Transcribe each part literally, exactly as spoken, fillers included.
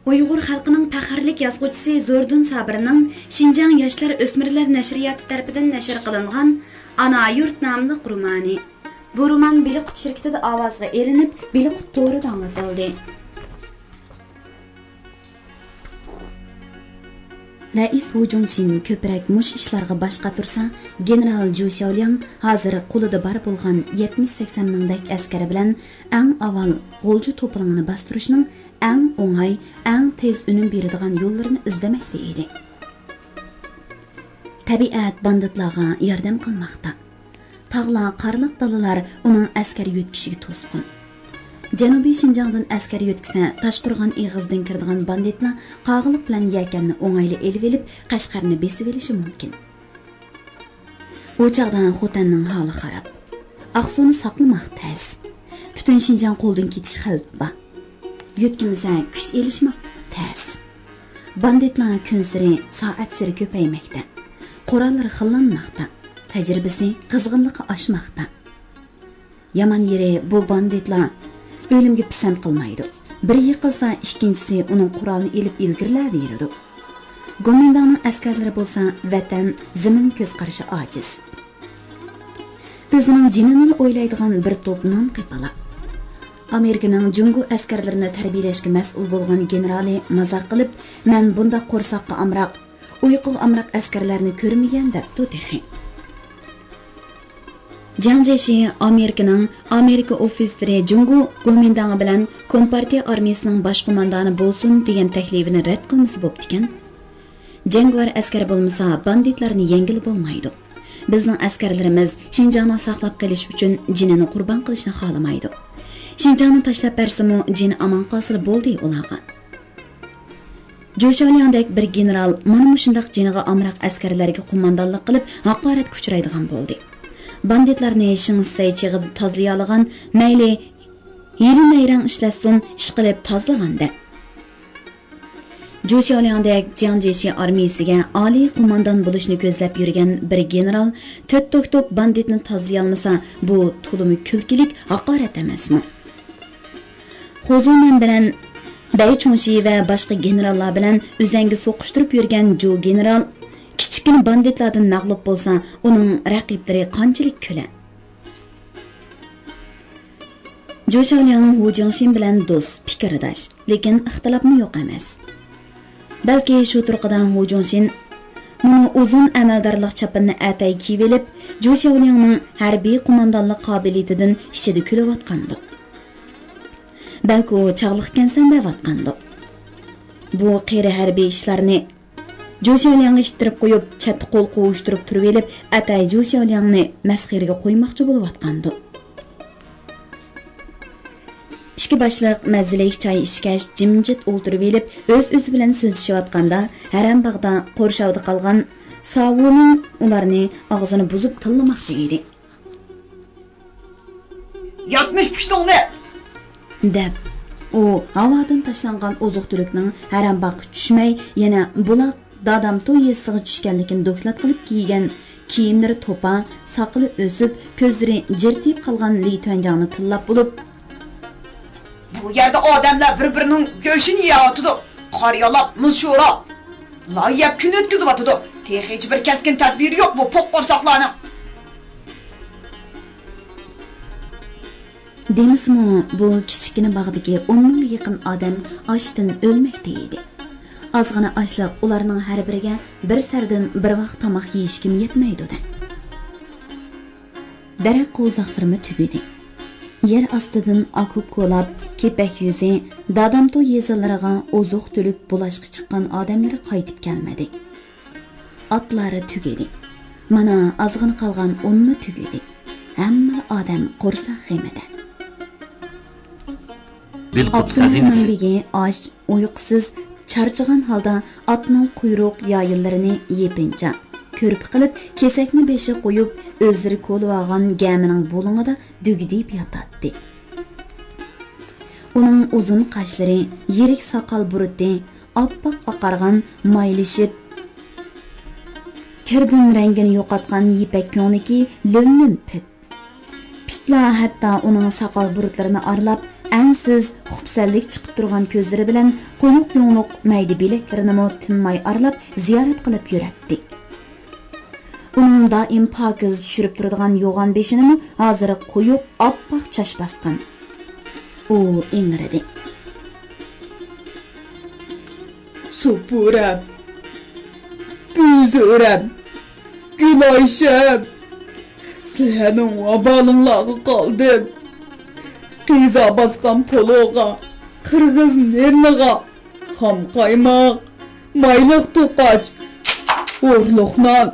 ئۇيغۇر خەلقىنىڭ پەخىرلىك يازغۇچىسى زوردۇن سابىرنىڭ شىنجاڭ ياشلار ئۆسمۈرلەر نەشرىياتى تەرىپىدىن نەشر قىلىنغان ئانا يۇرت ناملىق رومانى. بۇ رومان بېلىققۇت شىركىتىدە ئاۋازغا ئېلىنىپ، بېلىققۇت تورىدا ئاڭلىتىلدى. رەئىس ھۇ جۇڭشىن كۆپرەك مۇشۇ ئىشلارغا باش قاتۇرسا، گېنېرال جۇ شياۋلياڭ ھازىر قولىدا بار بولغان يەتمىش سەكسەن مىڭدەك ئەسكەر بىلەن ئەڭ ئاۋۋال غۇلجا توپىلىڭىنى باستۇرۇشنىڭ ئەڭ ئوڭاي، ئەڭ تېز ئۈنۈم بېرىدىغان يوللىرىنى ئىزدىمەكتە ئىدى. تەبىئەت باندىتلارغا ياردەم قىلماقتا. تاغلار، قارلىق دالىلار ئۇنىڭ ئەسكەر يۆتكىشىگە توسقۇن. جەنۇبىي شىنجاڭدىن ئەسكەر يۆتكىسە، تاشقورغان ئېغىزىدىن كىرىدىغان باندىتلار قاغىلىق بىلەن يەكەننى ئوڭايلا ئېلىۋېلىپ، قەشقەرنى بېسىۋېلىشى مۇمكىن. ئۇ چاغدا خوتەننىڭ ھالى خاراب. ئاقسۇنى ساقلىماق تەس. پۈتۈن شىنجاڭ قولدىن كېتىش خەۋپى بار. يۆتكىمىسە، كۈچ ئېلىشماق تەس. باندىتلار كۈنسېرى، سائەتسېرى كۆپەيمەكتە. قوراللىرى خىللانماقتا. تەجرىبىسى، قىزغىنلىقى ئاشماقتا. يامان يېرى، بۇ باندىتلار ئۆلۈمگە پىسەنت قىلمايدۇ. بىرى يىقىلسا، ئىككىنچىسى ئۇنىڭ قورالىنى ئېلىپ ئىلگىرىلەۋېرىدۇ. گومىنداڭنىڭ ئەسكەرلىرى بولسا ۋەتەن، زېمىن كۆز قارىشى ئاجىز. ئۆزىنىڭ جېنىنىلا ئويلايدىغان بىر توپ نان قېپىلا. ئامېرىكىنىڭ جۇڭگو ئەسكەرلىرىنى تەربىيەلەشكە مەسئۇل بولغان گېنېرالى مازاق قىلىپ، مەن بۇنداق قورساققا ئامراق، ئۇيقۇغا ئامراق ئەسكەرلەرنى كۆرمىگەن، دەپتۇ تېخى. جياڭ جيېشى ئامېرىكىنىڭ، ئامېرىكا ئوفىتسېرى جۇڭگو گومىنداڭى بىلەن كومپارتىيە ئارمىيىسىنىڭ باش قوماندانى بولسۇن دېگەن تەكلىپىنى رەت قىلمىسا بوپتىكەن. جەڭگىۋار ئەسكەر بولمىسا، باندىتلارنى يەڭگىلى بولمايدۇ. بىزنىڭ ئەسكەرلىرىمىز شىنجاڭنى ساقلاپ قېلىش ئۈچۈن جېنىنى قۇربان قىلىشنى خالىمايدۇ. شىنجاڭنى تاشلاپ بەرسىمۇ، جېنى ئامان قالسىلا بولدى ئۇلارغا. جۇ شياۋلياڭدەك بىر گېنېرال مانا مۇشۇنداق جېنىغا ئامراق ئەسكەرلەرگە قوماندانلىق قىلىپ، ھاقارەتكە ئۇچرايدىغان بولدى. باندىتلارنى شېڭ شىسەي چېغىدا تازىلىيالىغان، مەيلى ھىيلە-نەيرەڭ ئىشلەتسۇن، ئىشقىلىپ تازىلىغاندە. جۇ شياۋلياڭدەك جياڭ جيېشى ئارمىيىسىگە ئالىي قوماندان بولۇشنى كۆزلەپ يۈرگەن بىر گېنېرال تۆت توك توك باندىتنى تازىلىيالمىسا، بۇ تولىمۇ كۈلكىلىك ھاقارەت ئەمەسمۇ؟ خۇ زۇنەن بىلەن بەي چۇڭشى ۋە باشقا گېنېراللار بىلەن ئۈزەڭگە سوقۇشتۇرۇپ يۈرگەن جۇ گېنېرال كىچىككىنە باندىتلاردىن مەغلۇپ بولسا، ئۇنىڭ رەقىبلىرى قانچىلىك كۆلە؟ جۇ شياۋلياڭ ھۇ جياڭشىن بىلەن دوست، پىكىرداش، لېكىن ئىختىلاپمۇ يوق ئەمەس. بەلكى شۇ تۇرقىدا ھۇ جياڭشىن مۇنۇ ئۇزۇن ئەمەلدارلىق چاپىنىنى ئەتەي كىيىۋېلىپ، جۇ شياۋلياڭنىڭ ھەربىي قوماندانلىق قابىلىيىتىدىن ئىچىدە كۈلۈۋاتقاندۇ. بەلكى ئۇ چاغلىقكەنسەن دەۋاتقاندۇ. بۇ قېرى ھەربىي ئىشلارنى جۇ شياۋلياڭغا ئىتتىرىپ قويۇپ، چەتتە قول قوۋۇشتۇرۇپ تۇرۇۋېلىپ، ئەتەي جۇ شياۋلياڭنى مەسخىرىگە قويماقچى بولۇۋاتقاندۇ. ئىككى باشلىق مەززىلىك چاي ئىچكەچ، جىمجىت ئولتۇرۇۋېلىپ، ئۆز-ئۆزى بىلەن سۆزلىشىۋاتقاندا، ھەرەمباغدا قورشاۋدا قالغان ساۋۇنىڭ ئۇلارنى ئاغزىنى بۇزۇپ تىللىماقتا ئىدى. ياتمىش پۇشتۇڭنى! دەپ، ئۇ ھاۋادىن تاشلانغان ئوزۇق-تۈلۈكنىڭ ھەرەمباغقا چۈشمەي، يەنە بۇلاق دادامتو يېزىسىغا چۈشكەنلىكىنى دوكلات قىلىپ كىيگەن كىيىملىرى توپا، ساقىلى ئۆسۈپ، كۆزلىرى جىرتىيىپ قالغان لى تۈەنجاڭنى تىللاپ بولۇپ، بۇ يەردە ئادەملەر بىر-بىرىنىڭ گۆشىنى يەۋاتىدۇ. قار يالاپ، مۇز شوراپ، لاي يەپ كۈن ئۆتكۈزۈۋاتىدۇ. تېخىچە بىر كەسكىن تەدبىرى يوق بۇ پوق قورساقلارنىڭ. دېمىسىمۇ، بۇ كىچىككىنە باغدىكى ئون مىڭغا يېقىن ئادەم ئاچتىن ئۆلمەكتە ئىدى. ئازغىنە ئاشلىق ئۇلارنىڭ ھەر بىرىگە بىر سەردىن بىر ۋاق تاماق يېيىشكىمۇ يەتمەيدۇ دە. دەرەخ قوۋزاقلىرىمۇ تۈگىدى. يەر ئاستىدىن ئاكوپ كولاپ، كېپەك يۈزى، دادامتو يېزىلىرىغا ئوزۇق-تۈلۈك بۇلاشقا چىققان ئادەملىرى قايتىپ كەلمىدى. ئاتلار تۈگىدى. مانا ئازغىنە قالغان ئۇنمۇ تۈگىدى. ھەممىلا ئادەم قورساق غېمىدە. ئابدۇللا مەمبىگى ئاچ، ئۇيقۇسىز، چارچىغان ھالدا ئاتنىڭ قۇيرۇق يايىلىرىنى يېپىنچا، كۆرپە قىلىپ، كېسەكنى بېشىغا قويۇپ، ئۆزلىرى كولىۋالغان گەمىنىڭ بۇلۇڭىدا دۈگدىيىپ ياتاتتى. ئۇنىڭ ئۇزۇن قاشلىرى، يىرىك ساقال بۇرۇتى، ئاپئاق ئاقارغان، مايلىشىپ، كىردىن رەڭگىنى يوقاتقان يىپەك كۆڭلىكى لۆم-لۆم پىت. پىتلار ھەتتا ئۇنىڭ ساقال بۇرۇتلىرىنى ئارىلاپ، ئەنسىز خۇپسەنلىك چىقىپ تۇرغان كۆزلىرى بىلەن قويۇق يۇڭلۇق مەيدە بىلەكلىرىنىمۇ تىنماي ئارىلاپ زىيارەت قىلىپ يۈرەتتى. ئۇنىڭ دائىم پاكىز چۈشۈرۈپ تۇرىدىغان يوغان بېشىنىمۇ ھازىر قويۇق ئاپئاق چاچ باسقان. ئۇ ئىڭرىدى. سوپۇرەم، بۈزۈرەم، گۈلايىشەم، سىلەرنىڭ ۋابالىڭلارغا قالدىم. قىزا باسقان پولۇغا، قىرغىز نېرىنىغا، خام قايماق، مايلىق توقاچ، ئورلۇق نان،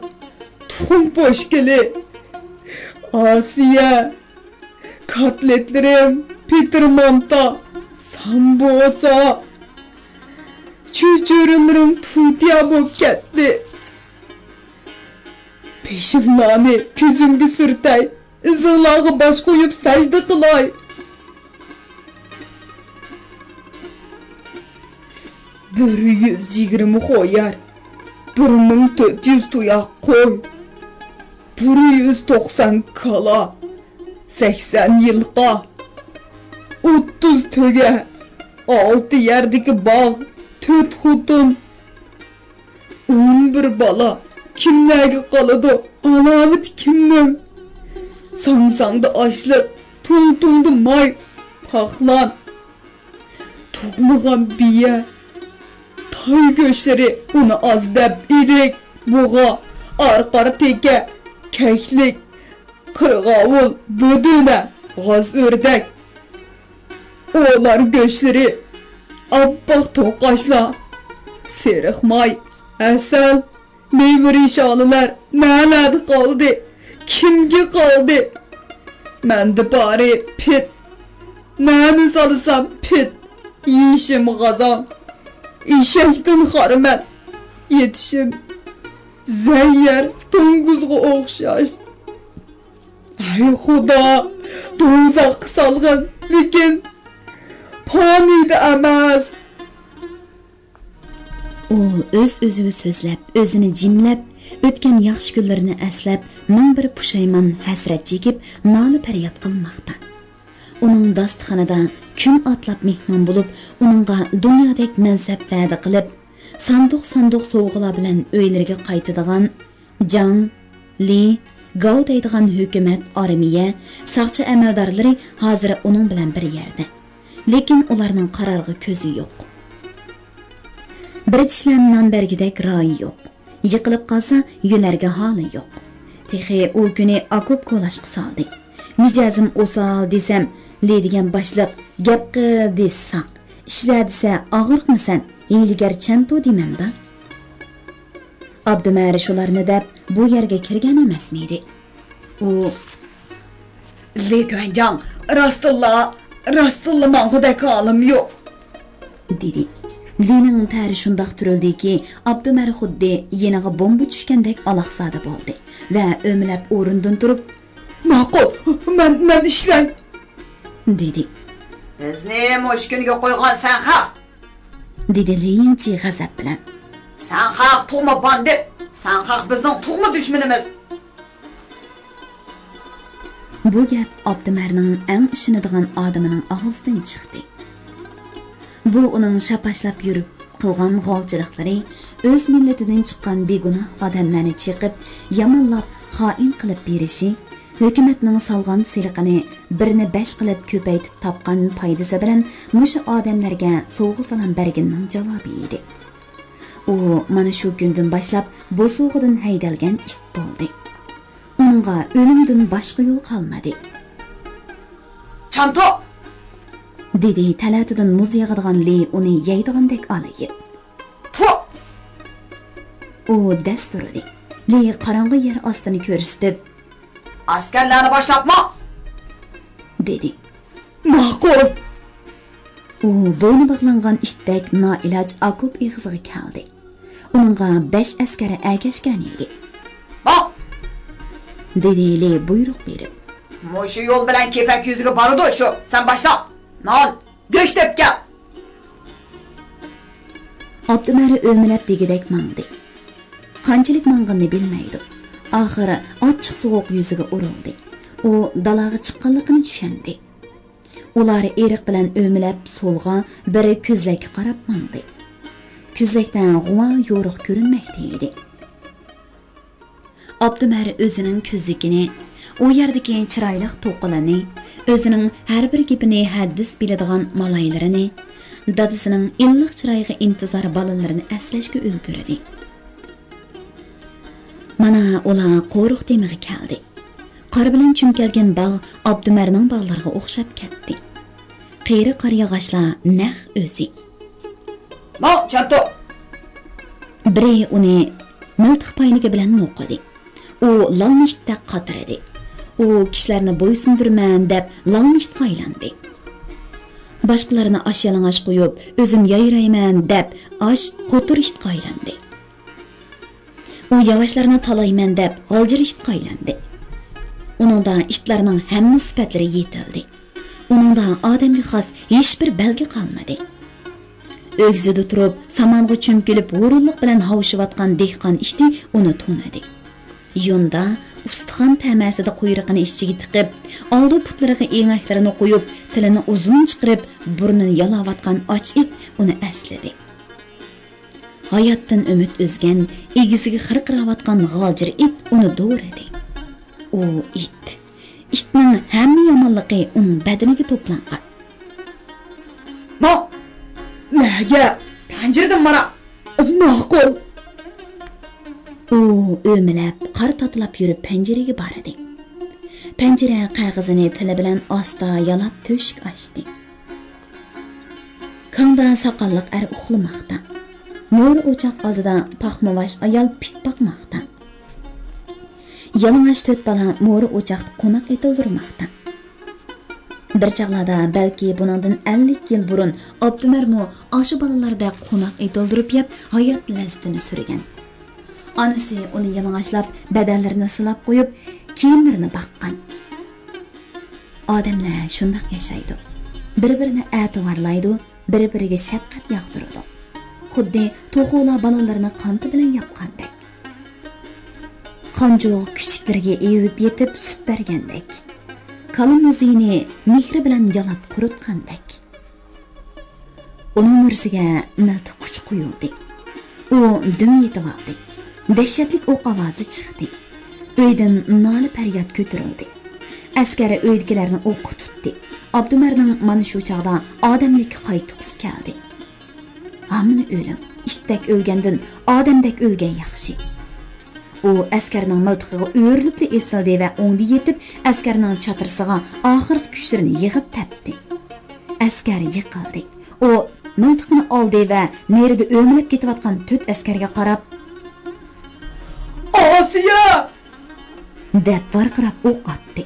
تۇخۇم پوشكىلى، ئاسىيە، كاتلېتلىرىم، پېتىر مانتا، سامبوسا، چۆچۈرىلىرىم تۇتىيا بولۇپ كەتتى. بېشىملارنى كۆزۈمگە سۈرتەي، ئىزىڭلارغا باش قويۇپ سەجدە قىلاي. بىر يۈز يىگىرمە قويەر، بىر مىڭ تۆت يۈز تۇياق قوي، بىر يۈز توقسان كالا، سەكسەن يىلقا، ئوتتۇز تۆگە، ئالتە يەردىكى باغ، تۆت خوتۇن، ئون بىر بالا، كىملەرگە قالىدۇ ئالاۋىتى كىمنىڭ؟ ساڭساڭدا ئاشلىق، تۇڭتۇڭدا ماي، پاقلان، تۇغمىغان بىيە، تاي گۆشلىرى، ئۇنى ئاز دەپ ئىدىك، بۇغا، ئارقار تېكە، كەكلىك، قىرغاۋۇل، بۆدۈنە، غاز ئۆردەك، ئۇلار گۆشلىرى، ئاپئاق توقاچلار، سېرىق ماي، ھەسەل، مېۋە رىشالىلەر نەلەردە قالدى؟ كىمگە قالدى؟ مەندە بارى پىت. نەنى سالسام پىت، يېيىشىم غازاڭ. ئېشەكتىن خارمەن، يېتىشىم زەھەر، توڭگۇزغا ئوخشاش. ئەي خۇدا، دوزاخقا سالغىن، لېكىن پانىيدا ئەمەس. ئۇ ئۆز-ئۆزىگە سۆزلەپ، ئۆزىنى جىملەپ، ئۆتكەن ياخشى كۈنلىرىنى ئەسلەپ، مىڭ بىر پۇشايمان، ھەسرەت چېكىپ، نالە-پەرياد قىلماقتا. ئۇنىڭ داستىخىنىدا كۈن ئاتلاپ مېھمان بولۇپ، ئۇنىڭغا دۇنيادەك مەنسەپ ۋەدە قىلىپ، ساندۇق-ساندۇق سوۋغىلار بىلەن ئۆيلىرىگە قايتىدىغان جاڭ، لى، گاۋ دەيدىغان ھۆكۈمەت، ئارمىيە، ساقچى ئەمەلدارلىرى ھازىر ئۇنىڭ بىلەن بىر يەردە. لېكىن ئۇلارنىڭ قارارغا كۆزى يوق. بىر چىشلەم نان بەرگۈدەك رايى يوق. يىقىلىپ قالسا، يۆلەرگە ھالى يوق. تېخى ئۇ كۈنى ئاكوپ كولاشقا سالدى. مىجەزىم ئوسال دېسەم، لى دېگەن باشلىق، گەپ قىل دېسە ساق، ئىشلە دېسە ئاغرىقمىسەن، ھىيلىگەر چەنتۇ دېمەمدا. ئابدۇمەر شۇلارنى دەپ بۇ يەرگە كىرگەن ئەمەسمىدى؟ ئۇ، لى تۈەنجاڭ، راستتىنلا، راستتىنلا ماڭغۇدەك ھالىم يوق، دېدى. لىنىڭ تەرى شۇنداق تۈرۈلدىكى، ئابدۇمەر خۇددى يېنىغا بومبا چۈشكەندەك ئالاقزادە بولدى ۋە ئۆمىلەپ ئورنىدىن تۇرۇپ، ماقۇل، مەن، مەن ئىشلەي، دېدى. بىزنى مۇشۇ كۈنگە قويغان سەن خەق، دېدى لى يىڭچى غەزەپ بىلەن. سەن خەق تۇغما باندىت، سەن خەق بىزنىڭ تۇغما دۈشمىنىمىز. بۇ گەپ ئابدۇمەرنىڭ ئەڭ ئىشىنىدىغان ئادىمىنىڭ ئاغزىدىن چىقتى. بۇ ئۇنىڭ شاپاشلاپ يۈرۈپ قىلغان غالچىلىقلىرى، ئۆز مىللىتىدىن چىققان بىگۇناھ ئادەملەرنى چېقىپ، يامانلاپ، خائىن قىلىپ بېرىشى، ھۆكۈمەتنىڭ سالغان سېلىقىنى بىرنى بەش قىلىپ كۆپەيتىپ تاپقان پايدىسى بىلەن مۇشۇ ئادەملەرگە سوۋغا-سالام بەرگىنىنىڭ جاۋابى ئىدى. ئۇ مانا شۇ كۈندىن باشلاپ بوسۇغىدىن ھەيدەلگەن ئىت بولدى. ئۇنىڭغا ئۆلۈمدىن باشقا يول قالمىدى. چانتۇ! دېدى تەلەتىدىن مۇز ياغىدىغان لى ئۇنى يەيدىغاندەك ئالىيىپ. تۇ! ئۇ دەس تۇردى. لى قاراڭغۇ يەر ئاستىنى كۆرسىتىپ، ئەسكەرلەرنى باشلاپمۇ؟ دېدى. ماقۇل! ئۇ بوينى باغلانغان ئىتتەك نائىلاج ئاكوپ ئېغىزىغا كەلدى. ئۇنىڭغا بەش ئەسكەر ئەگەشكەن ئىدى. ماڭ! دېدى لى بۇيرۇق بېرىپ. مۇشۇ يول بىلەن كېپەك يۈزىگە بارىدۇ شۇ. سەن باشلا. نان، گۆش تېپىپ كەل. ئابدۇمەر ئۆمىلەپ دېگۈدەك ماڭدى. قانچىلىك ماڭغىنىنى بىلمەيدۇ. ئاخىر ئاچچىق سوغۇق يۈزىگە ئۇرۇلدى. ئۇ دالاغا چىققانلىقىنى چۈشەندى. ئۇلار ئېرىق بىلەن ئۆمىلەپ سولغا، بىر كۆزلەككە قاراپ ماڭدى. كۆزلەكتە غۇۋا يورۇق كۆرۈنمەكتە ئىدى. ئابدۇمەر ئۆزىنىڭ كۆزلىكىنى، ئۇ يەردىكى چىرايلىق توقىلىنى، ئۆزىنىڭ ھەر بىر گېپىنى ھەددىسە بىلىدىغان مالايلىرىنى، دادىسىنىڭ ئىللىق چىرايىغا ئىنتىزار بالىلىرىنى ئەسلەشكە ئۈلگۈردى. مانا ئۇلار قورۇق تېمىغا كەلدى. قار بىلەن چۈمكەلگەن باغ ئابدۇمەرنىڭ باغلىرىغا ئوخشاپ كەتتى. قېرى قارىياغاچلار نەق ئۆزى. ماڭ، چاتۇق! بىرى ئۇنى مىلتىق پاينىكى بىلەن نوقۇدى. ئۇ لالما ئىتتەك قاتىرىدى. ئۇ كىشىلەرنى بويسۇندۇرىمەن دەپ لالما ئىتقا ئايلاندى. باشقىلارنى ئاش يالىڭاچ قويۇپ، ئۆزۈم يايرايمەن دەپ ئاش قوتۇر ئىتقا ئايلاندى. ئۇ ياۋاشلارنى تالايمەن دەپ غالجىر ئىتقا ئايلاندى. ئۇنىڭدا ئىتلارنىڭ ھەممە سۈپەتلىرى يېتىلدى. ئۇنىڭدا ئادەمگە خاس ھېچبىر بەلگە قالمىدى. ئۆگزىدە تۇرۇپ، سامانغا چۆمكىلىپ ھۇرۇنلۇق بىلەن ھاۋشىۋاتقان دېھقان ئىتى ئۇنى تونۇدى. يۇندا ئۇستىخان تەمەسىدە قۇيرۇقىنى ئىچىگە تىقىپ، ئالدى پۇتلىرىغا ئېڭەكلىرىنى قويۇپ، تىلىنى ئۇزۇن چىقىرىپ، بۇرنىنى يالاۋاتقان ئاچ ئىت ئۇنى ئەسلىدى. ھاياتتىن ئۈمىد ئۈزگەن، ئىگىسىگە خىرقىراۋاتقان غالجىر ئىت ئۇنى دورىدى. ئۇ ئىت. ئىتنىڭ ھەممە يامانلىقى ئۇنىڭ بەدىنىگە توپلانغان. ما، مەگە پەنجىرىدىن مانا، ماقۇل. ئۇ ئۆمىلەپ، قار تاتىلاپ يۈرۈپ پەنجىرىگە باردى. پەنجىرە قەغىزىنى تىلى بىلەن ئاستا يالاپ تۆشۈك ئاچتى. كاڭدا ساقاللىق ئەر ئۇخلىماقتا. مورا ئوچاق ئالدىدا پاخمىۋاش ئايال پىت باقماقتا. يالىڭاچ تۆت بالا مورا ئوچاقتا قوناق ئېتىلدۇرماقتا. بىر چاغلاردا، بەلكى بۇنىڭدىن ئەللىك يىل بۇرۇن، ئابدۇمەرمۇ ئاشۇ بالىلاردەك قوناق ئېتىلدۇرۇپ يەپ، ھايات لەززىتىنى سۈرگەن. ئانىسى ئۇنى يالىڭاچلاپ، بەدەنلىرىنى سىلاپ قويۇپ، كىيىملىرىنى باققان. ئادەملەر شۇنداق ياشايدۇ. بىر-بىرىنى ئەتىۋارلايدۇ، بىر-بىرىگە شەپقەت ياغدۇرىدۇ. خۇددى توخۇلار بالىلىرىنى قانىتى بىلەن ياپقاندەك. قانجۇق كۈچۈكلىرىگە ئېۋىپ يېتىپ سۈت بەرگەندەك. كالا مۇزىنى مېھرى بىلەن يالاپ قۇرۇتقاندەك. ئۇنىڭ مۈرىسىگە مىلتىق ئۇچى قويۇلدى. ئۇ دۈم يېتىۋالدى. دەھشەتلىك ئوق ئاۋازى چىقتى. ئۆيدىن نالە-پەرياد كۆتۈرۈلدى. ئەسكەر ئۆيدىكىلەرنى ئوققا تۇتتى. ئابدۇمەرنىڭ مانا شۇ چاغدا ئادەملىككە قايتقۇسى كەلدى. ھامىنى ئۆلۈم، ئىتتەك ئۆلگەندىن ئادەمدەك ئۆلگەن ياخشى. ئۇ ئەسكەرنىڭ مىلتىقىغا ئۆرۈلۈپلا ئېسىلدى ۋە ئوڭدا يېتىپ، ئەسكەرنىڭ چاترىسىغا ئاخىرقى كۈچلىرىنى يىغىپ تەپتى. ئەسكەر يىقىلدى. ئۇ مىلتىقىنى ئالدى ۋە نېرىدا ئۆمىلەپ كېتىۋاتقان تۆت ئەسكەرگە قاراپ، «ئاسىيە!» دەپ ۋارقىراپ ئوق ئاتتى.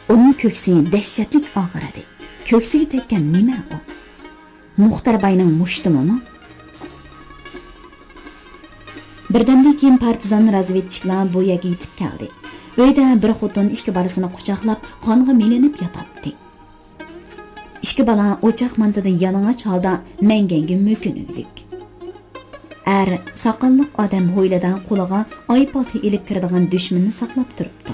ئۇنىڭ كۆكسى دەھشەتلىك ئاغرىدى. كۆكسىگە تەگكەن نېمە ئۇ؟ مۇختەر باينىڭ مۇشتۇمىمۇ؟ بىردەمدىن كېيىن پارتىزان رازۋېدچىكلار بۇ يەرگە يېتىپ كەلدى. ئۆيدە بىر خوتۇن ئىككى بالىسىنى قۇچاقلاپ، قانغا مىلىنىپ ياتاتتى. ئىككى بالا ئوچاق مانتىدا يالىڭاچ ھالدا مەڭگەنگە مۆكۈنۈگلۈك. ئەر ساقاللىق ئادەم ھويلىدا قولىغا ئاي پالتا ئېلىپ كىرىدىغان دۈشمىنىنى ساقلاپ تۇرۇپتۇ.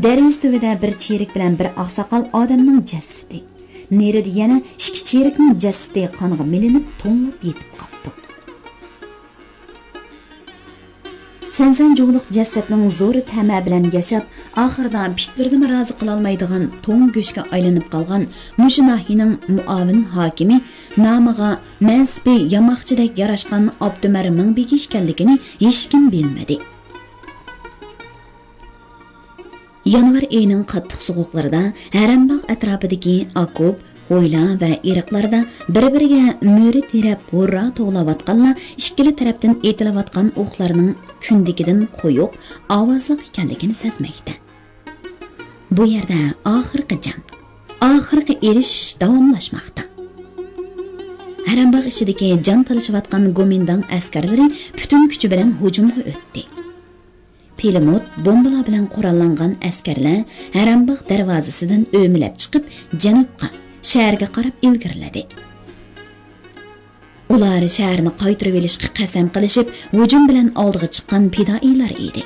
دېرىزە تۈۋىدە بىر چېرىك بىلەن بىر ئاقساقال ئادەمنىڭ جەسىتى. نېرىدە يەنە ئىككى چېرىكنىڭ جەسىتى قانغا مىلىنىپ توڭلاپ يېتىپ قاپتۇ. سەنسەنجۇلۇق جەسەتنىڭ زور تەمە بىلەن ياشاپ، ئاخىرىدا پىتلىرىنىمۇ رازى قىلالمايدىغان توڭ گۆشكە ئايلىنىپ قالغان مۇشۇ ناھىيىنىڭ مۇئاۋىن ھاكىمى، نامىغا، مەنسىپى ياماقچىدەك ياراشقان ئابدۇمەر مىڭبېگى ئىكەنلىكىنى ھېچكىم بىلمىدى. يانۋار ئېيىنىڭ قاتتىق سوغۇقلىرىدا ھەرەمباغ ئەتراپىدىكى ئاكوپ، ھويلا ۋە ئېرىقلاردا بىر-بىرىگە مۈرە تىرەپ ھۇررا توۋلاۋاتقانلار ئىككىلا تەرەپتىن ئېتىلىۋاتقان ئوقلارنىڭ كۈندىكىدىن قويۇق، ئاۋازلىق ئىكەنلىكىنى سەزمەكتە. بۇ يەردە ئاخىرقى جەڭ، ئاخىرقى ئېلىشىش داۋاملاشماقتا. ھەرەمباغ ئىچىدىكى جان تالىشىۋاتقان گومىنداڭ ئەسكەرلىرى پۈتۈن كۈچى بىلەن ھۇجۇمغا ئۆتتى. پىلىموت، بومبىلار بىلەن قوراللانغان ئەسكەرلەر ھەرەمباغ دەرۋازىسىدىن ئۆمىلەپ چىقىپ، جەنۇبقا، شەھەرگە قاراپ ئىلگىرىلىدى. ئۇلار شەھەرنى قايتۇرۇۋېلىشقا قەسەم قىلىشىپ، ھۇجۇم بىلەن ئالدىغا چىققان پىدائىيلار ئىدى.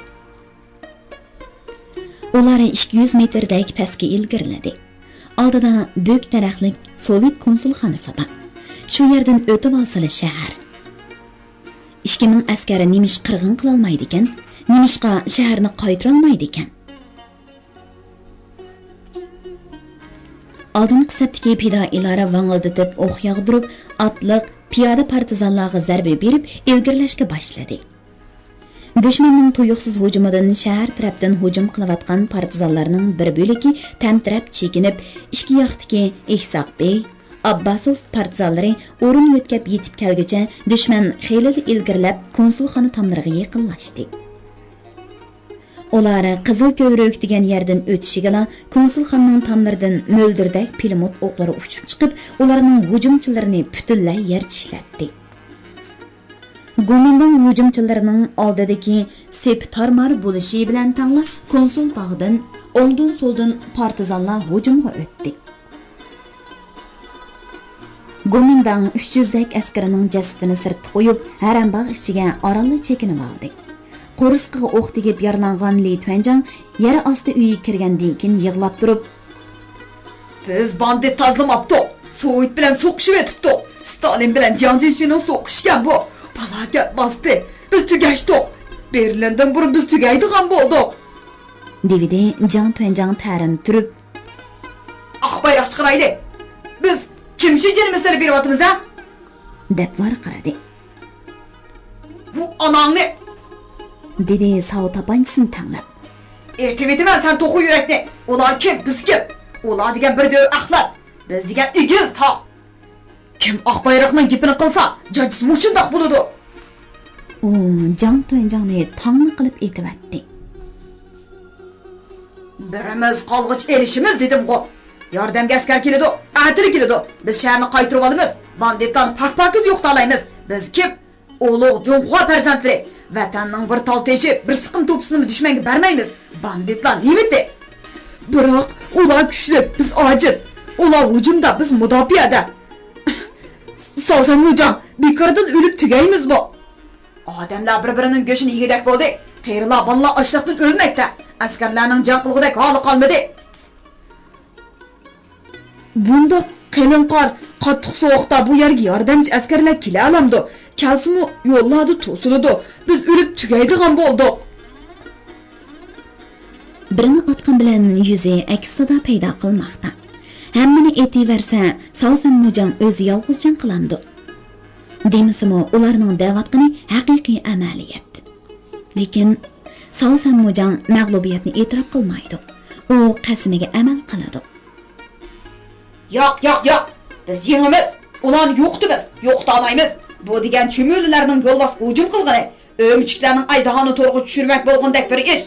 ئۇلار ئىككى يۈز مېتىردەك پەسكە ئىلگىرىلىدى. ئالدىدا بۈك دەرەخلىك سوۋېت كونسۇلخانىسى بار. شۇ يەردىن ئۆتۈۋالسىلا شەھەر. ئىككى مىڭ ئەسكەر نېمىشقا قىرغىن قىلالمايدىكەن؟ نېمىشقا شەھەرنى قايتۇرالمايدىكەن؟ ئالدىنقى سەپتىكى پىدائىيلار ۋاڭىلدىتىپ ئوق ياغدۇرۇپ، ئاتلىق، پىيادە پارتىزانلارغا زەربە بېرىپ ئىلگىرىلەشكە باشلىدى. دۈشمەننىڭ تۇيۇقسىز ھۇجۇمىدىن شەھەر تەرەپتىن ھۇجۇم قىلىۋاتقان پارتىزانلارنىڭ بىر بۆلىكى تەمتىرەپ چېكىنىپ، ئىككى ياقتىكى ئىسھاق بېگ، ئابباسوف پارتىزانلىرى ئورۇن يۆتكەپ يېتىپ كەلگۈچە دۈشمەن خېلىلا ئىلگىرىلەپ، كونسۇلخانا تاملىرىغا يېقىنلاشتى. ئۇلار قىزىل كۆۋرۈك دېگەن يەردىن ئۆتۈشىگىلا، كونسۇلخانىنىڭ تاملىرىدىن مۆلدۈردەك پىلىموت ئوقلىرى ئۇچۇپ چىقىپ، ئۇلارنىڭ ھۇجۇمچىلىرىنى پۈتۈنلەي يەر چىشلەتتى. گومىنداڭ ھۇجۇمچىلىرىنىڭ ئالدىدىكى سېپى تارمار بولۇشى بىلەن تەڭلا، كونسۇل باغدىن ئوڭدىن-سولدىن پارتىزانلار ھۇجۇمغا ئۆتتى. گومىنداڭ ئۈچ يۈزدەك ئەسكىرىنىڭ جەسىتىنى سىرتتا قويۇپ، ھەرەمباغ ئىچىگە ئارانلا چېكىنىۋالدى. قورسىقىغا ئوق تېگىپ يارىلانغان لى تۈەنجاڭ يەر ئاستى ئۆيىگە كىرگەندىن كېيىن يىغلاپ تۇرۇپ، بىز باندىت تازىلىماپتۇق، سوۋېت بىلەن سوقۇشۇۋېتىپتۇق، ستالىن بىلەن جياڭ جيېشىنىڭ سوقۇشى ئىكەن بۇ. پالاكەت باستى، بىز تۈگەشتۇق، بېرلىندىن بۇرۇن بىز تۈگەيدىغان بولدۇق، دېۋىدى جاڭ تۈەنجاڭ تەرىنى تۈرۈپ. ئاق بايراق چىقىرايلى. بىز كىم ئۈچۈن جېنىمىزنى سېلىپ بېرىۋاتىمىز ھە؟ دەپ ۋارقىرىدى. بۇ ئاناڭنى، دېدى ساۋۇ تاپانچىسىنى تەڭلەپ. ئېتىۋېتىمەن سەن توخۇ يۈرەكنى. ئۇلار كىم، بىز كىم؟ ئۇلار دېگەن بىر دۆۋە ئەخلەت، بىز دېگەن ئېگىز تاغ. كىم ئاق بايراقنىڭ گېپىنى قىلسا، جاجىسى مۇشۇنداق بولىدۇ. ئۇ جاڭ تۈەنجاڭنى تاڭلا قىلىپ ئېتىۋەتتى. بىرىمىز قالغۇچە ئېلىشىمىز دېدىمغۇ. ياردەمگە ئەسكەر كېلىدۇ، ئەتىلا كېلىدۇ. بىز شەھەرنى قايتۇرۇۋالىمىز، باندىتلارنى پاك-پاكىز يوقىتالايمىز. بىز كىم؟ ئۇلۇغ جۇڭخۇا پەرزەنتلىرى. ۋەتەننىڭ بىر تال تېشى، بىر سىقىم توپىسىنىمۇ دۈشمەنگە بەرمەيمىز. باندىتلار نېمىتى؟ بىراق ئۇلار كۈچلۈك، بىز ئاجىز. ئۇلار ھۇجۇمدا، بىز مۇداپىئەدە. ساۋسەن مۇجاڭ، بىكاردىن ئۆلۈپ تۈگەيمىزمۇ؟ ئادەملەر بىر-بىرىنىڭ گۆشىنى يېگۈدەك بولدى. قېرىلار، بالىلار ئاچلىقتىن ئۆلمەكتە. ئەسكەرلەرنىڭ جەڭ قىلغۇدەك ھالى قالمىدى. بۇنداق قېلىن قار، قاتتىق سوغۇقتا بۇ يەرگە ياردەمچى ئەسكەرلەر كېلەلەمدۇ؟ كەلسىمۇ يوللاردا توسۇلىدۇ. بىز ئۆلۈپ تۈگەيدىغان بولدۇق. بىرنى ئاتقان بىلەن يۈزى ئەكس سادا پەيدا قىلماقتا. ھەممىنى ئېتىۋەرسە، ساۋسەن مۇجاڭ ئۆزى يالغۇز جەڭ قىلامدۇ؟ دېمىسىمۇ، ئۇلارنىڭ دەۋاتقىنى ھەقىقىي ئەمەلىيەت. لېكىن ساۋسەن مۇجاڭ مەغلۇبىيەتنى ئېتىراپ قىلمايدۇ. ئۇ قەسىمىگە ئەمەل قىلىدۇ. ياق، ياق، ياق! بىز يېڭىمىز! ئۇلارنى يوقىتىمىز! يوقىتالايمىز! بۇ دېگەن چۈمۈلىلەرنىڭ يولۋاسقا ھۇجۇم قىلغىنى، ئۆمۈچۈكلەرنىڭ ئەجدىھانى تورغا چۈشۈرمەك بولغىنىدەك بىر ئىش.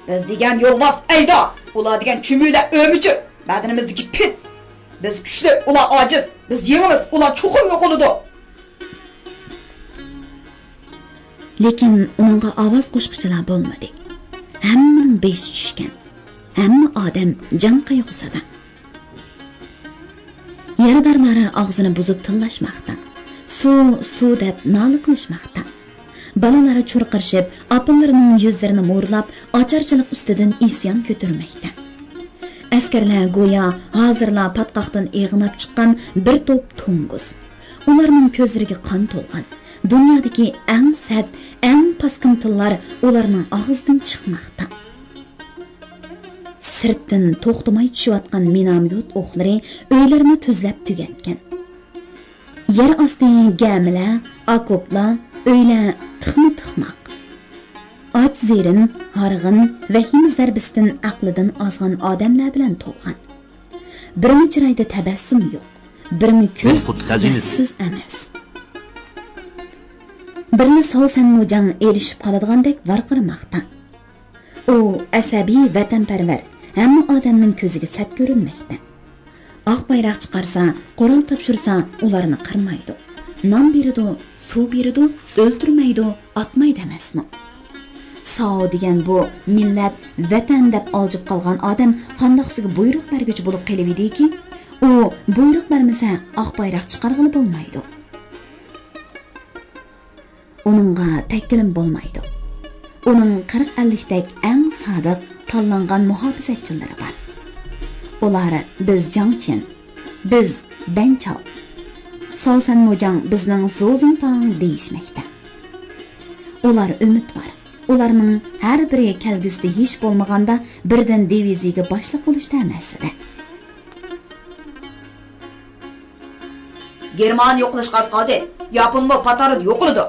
بىز دېگەن يولۋاس ئەجدىھا، ئۇلار دېگەن چۈمۈلە ئۆمۈچۈك، بەدىنىمىزدىكى پىت. بىز كۈچلۈك، ئۇلار ئاجىز. بىز يېڭىمىز، ئۇلار چوقۇم يوقىلىدۇ. لېكىن ئۇنىڭغا ئاۋاز قوشقۇچىلار بولمىدى. ھەممىنىڭ بېشى چۈشكەن. ھەممە ئادەم جان قايغۇسىدا. يارىدارلار ئاغزىنى بۇزۇپ تىللاشماقتا. سۇ، سۇ دەپ نالە قىلىشماقتا. بالىلار چۇرقىرىشىپ، ئاپىلىرىنىڭ يۈزلىرىنى مورلاپ، ئاچارچىلىق ئۈستىدىن ئىسيان كۆتۈرمەكتە. ئەسكەرلەر گويا ھازىرلا پاتقاقتىن ئېغىناپ چىققان بىر توپ توڭگۇز. ئۇلارنىڭ كۆزلىرىگە قان تولغان. دۇنيادىكى ئەڭ سەت، ئەڭ پاسكىنا تىللار ئۇلارنىڭ ئاغزىدىن چىقماقتا. سىرتتىن توختىماي چۈشۈۋاتقان مىناميوت ئوقلىرى ئۆيلەرنى تۈزلەپ تۈگەتكەن. يەر ئاستى گەمىلەر، ئاكوپلار، ئۆيلەر تىخمۇ تىخماق. ئاچ، زېرىن، ھارغىن، ۋەھىمە زەربىسىدىن ئەقلىدىن ئازغان ئادەملەر بىلەن تولغان. بىرمۇ چىرايدا تەبەسسۇم يوق، بىرمۇ كۆز ياخسىز ئەمەس. بىرلا ساۋسەن موجاڭ ئېلىشىپ قالىدىغاندەك ۋارقىرىماقتا. ئۇ ئەسەبىي، ۋەتەنپەرۋەر، ھەممە ئادەمنىڭ كۆزىگە سەت كۆرۈنمەكتە. ئاق بايراق چىقارسا، قورال تاپشۇرسا، ئۇلارنى قىرمايدۇ. نان بېرىدۇ، سۇ بېرىدۇ، ئۆلتۈرمەيدۇ، ئاتمايدۇ ئەمەسمۇ؟ ساۋ دېگەن بۇ مىللەت، ۋەتەن دەپ ئالجىپ قالغان ئادەم قانداقسىگە بۇيرۇق بەرگۈچى بولۇپ قېلىۋىدىكى؟ ئۇ بۇيرۇق بەرمىسە، ئاق بايراق چىقارغىلى بولمايدۇ. ئۇنىڭغا تەككىلىم بولمايدۇ. ئۇنىڭ قىرىق ئەللىكتەك ئەڭ سادىق، تاللانغان مۇھاپىزەتچىلىرى بار. ئۇلار بىز جاڭچىن، بىز بەنچاۋ، ساۋسەن موجاڭ بىزنىڭ زوزۇڭتاڭ دېيىشمەكتە. ئۇلار ئۈمىدۋار. ئۇلارنىڭ ھەر بىرى كەلگۈسىدە ھېچ بولمىغاندا بىردىن دىۋىزىيىگە باشلىق بولۇشتا ھەممەسىدە. گېرمان يوقىلىشقا ئاز قالدى. ياپونمۇ پات ئارىدا يوقىلىدۇ.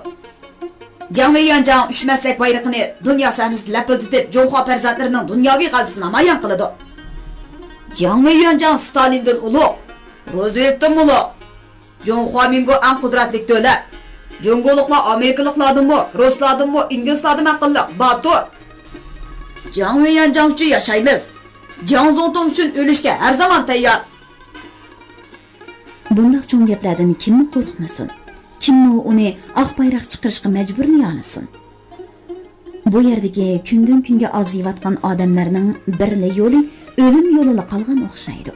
جاڭ ۋېيۈەنجاڭ ئۈچ مەسلەك بايرىقىنى دۇنيا سەھنىسىدە لەپىلدىتىپ، جۇڭخۇا پەرزەنتلىرىنىڭ دۇنياۋى غەلىبىسىنى نامايان قىلىدۇ. جاڭ ۋېيۈەنجاڭ ستالىندىن ئۇلۇغ، روزۋېلتتىن ئۇلۇغ. جۇڭخۇا مىنگو ئەڭ قۇدرەتلىك دۆلەت. جۇڭگولۇقلار ئامېرىكىلىقلاردىنمۇ، رۇسلاردىنمۇ، ئىنگلىزلاردىنمۇ ئەقىللىق، باتۇر. جاڭ ۋېيۈەنجاڭ ئۈچۈن ياشايمىز. جياڭ زۇڭتۇڭ ئۈچۈن ئۆلۈشكە ھەر زامان تەييار. بۇنداق چوڭ گەپلەردىن كىممۇ قورقمىسۇن؟ كىممۇ ئۇنى ئاق بايراق چىقىرىشقا مەجبۇرلىيالىسۇن؟ بۇ يەردىكى كۈندىن-كۈنگە ئازىيىۋاتقان ئادەملەرنىڭ بىرلا يولى ئۆلۈم يولىلا قالغان ئوخشايدۇ.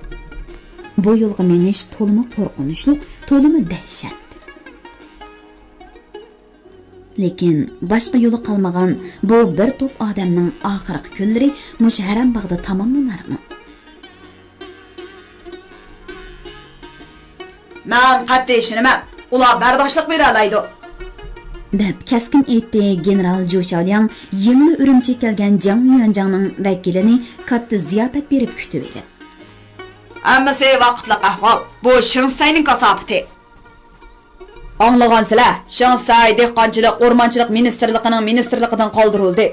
بۇ يولغا مېڭىش تولىمۇ قورقۇنچلۇق، تولىمۇ دەھشەت. لېكىن باشقا يولى قالمىغان بۇ بىر توپ ئادەمنىڭ ئاخىرقى كۈنلىرى مۇشۇ ھەرەم باغدا تاماملىنارمۇ؟ مەن قەتئىي ئىشىنىمەن، ئۇلار بەرداشلىق بېرەلەيدۇ. دەپ كەسكىن ئېيتتى گېنېرال جۇ شياۋلياڭ يېڭىلا ئۈرۈمچىگە كەلگەن جاڭ يۈەنجاڭنىڭ ۋەكىلىنى كاتتا زىياپەت بېرىپ كۈتۈۋېلىپ. ھەممىسى ۋاقىتلىق ئەھۋال. بۇ شېڭ سەينىڭ كاساپىتى. ئاڭلىغانسىلەر، شېڭ سەي دېھقانچىلىق، ئورمانچىلىق مىنىستىرلىقىنىڭ مىنىستىرلىقىدىن قالدۇرۇلدى.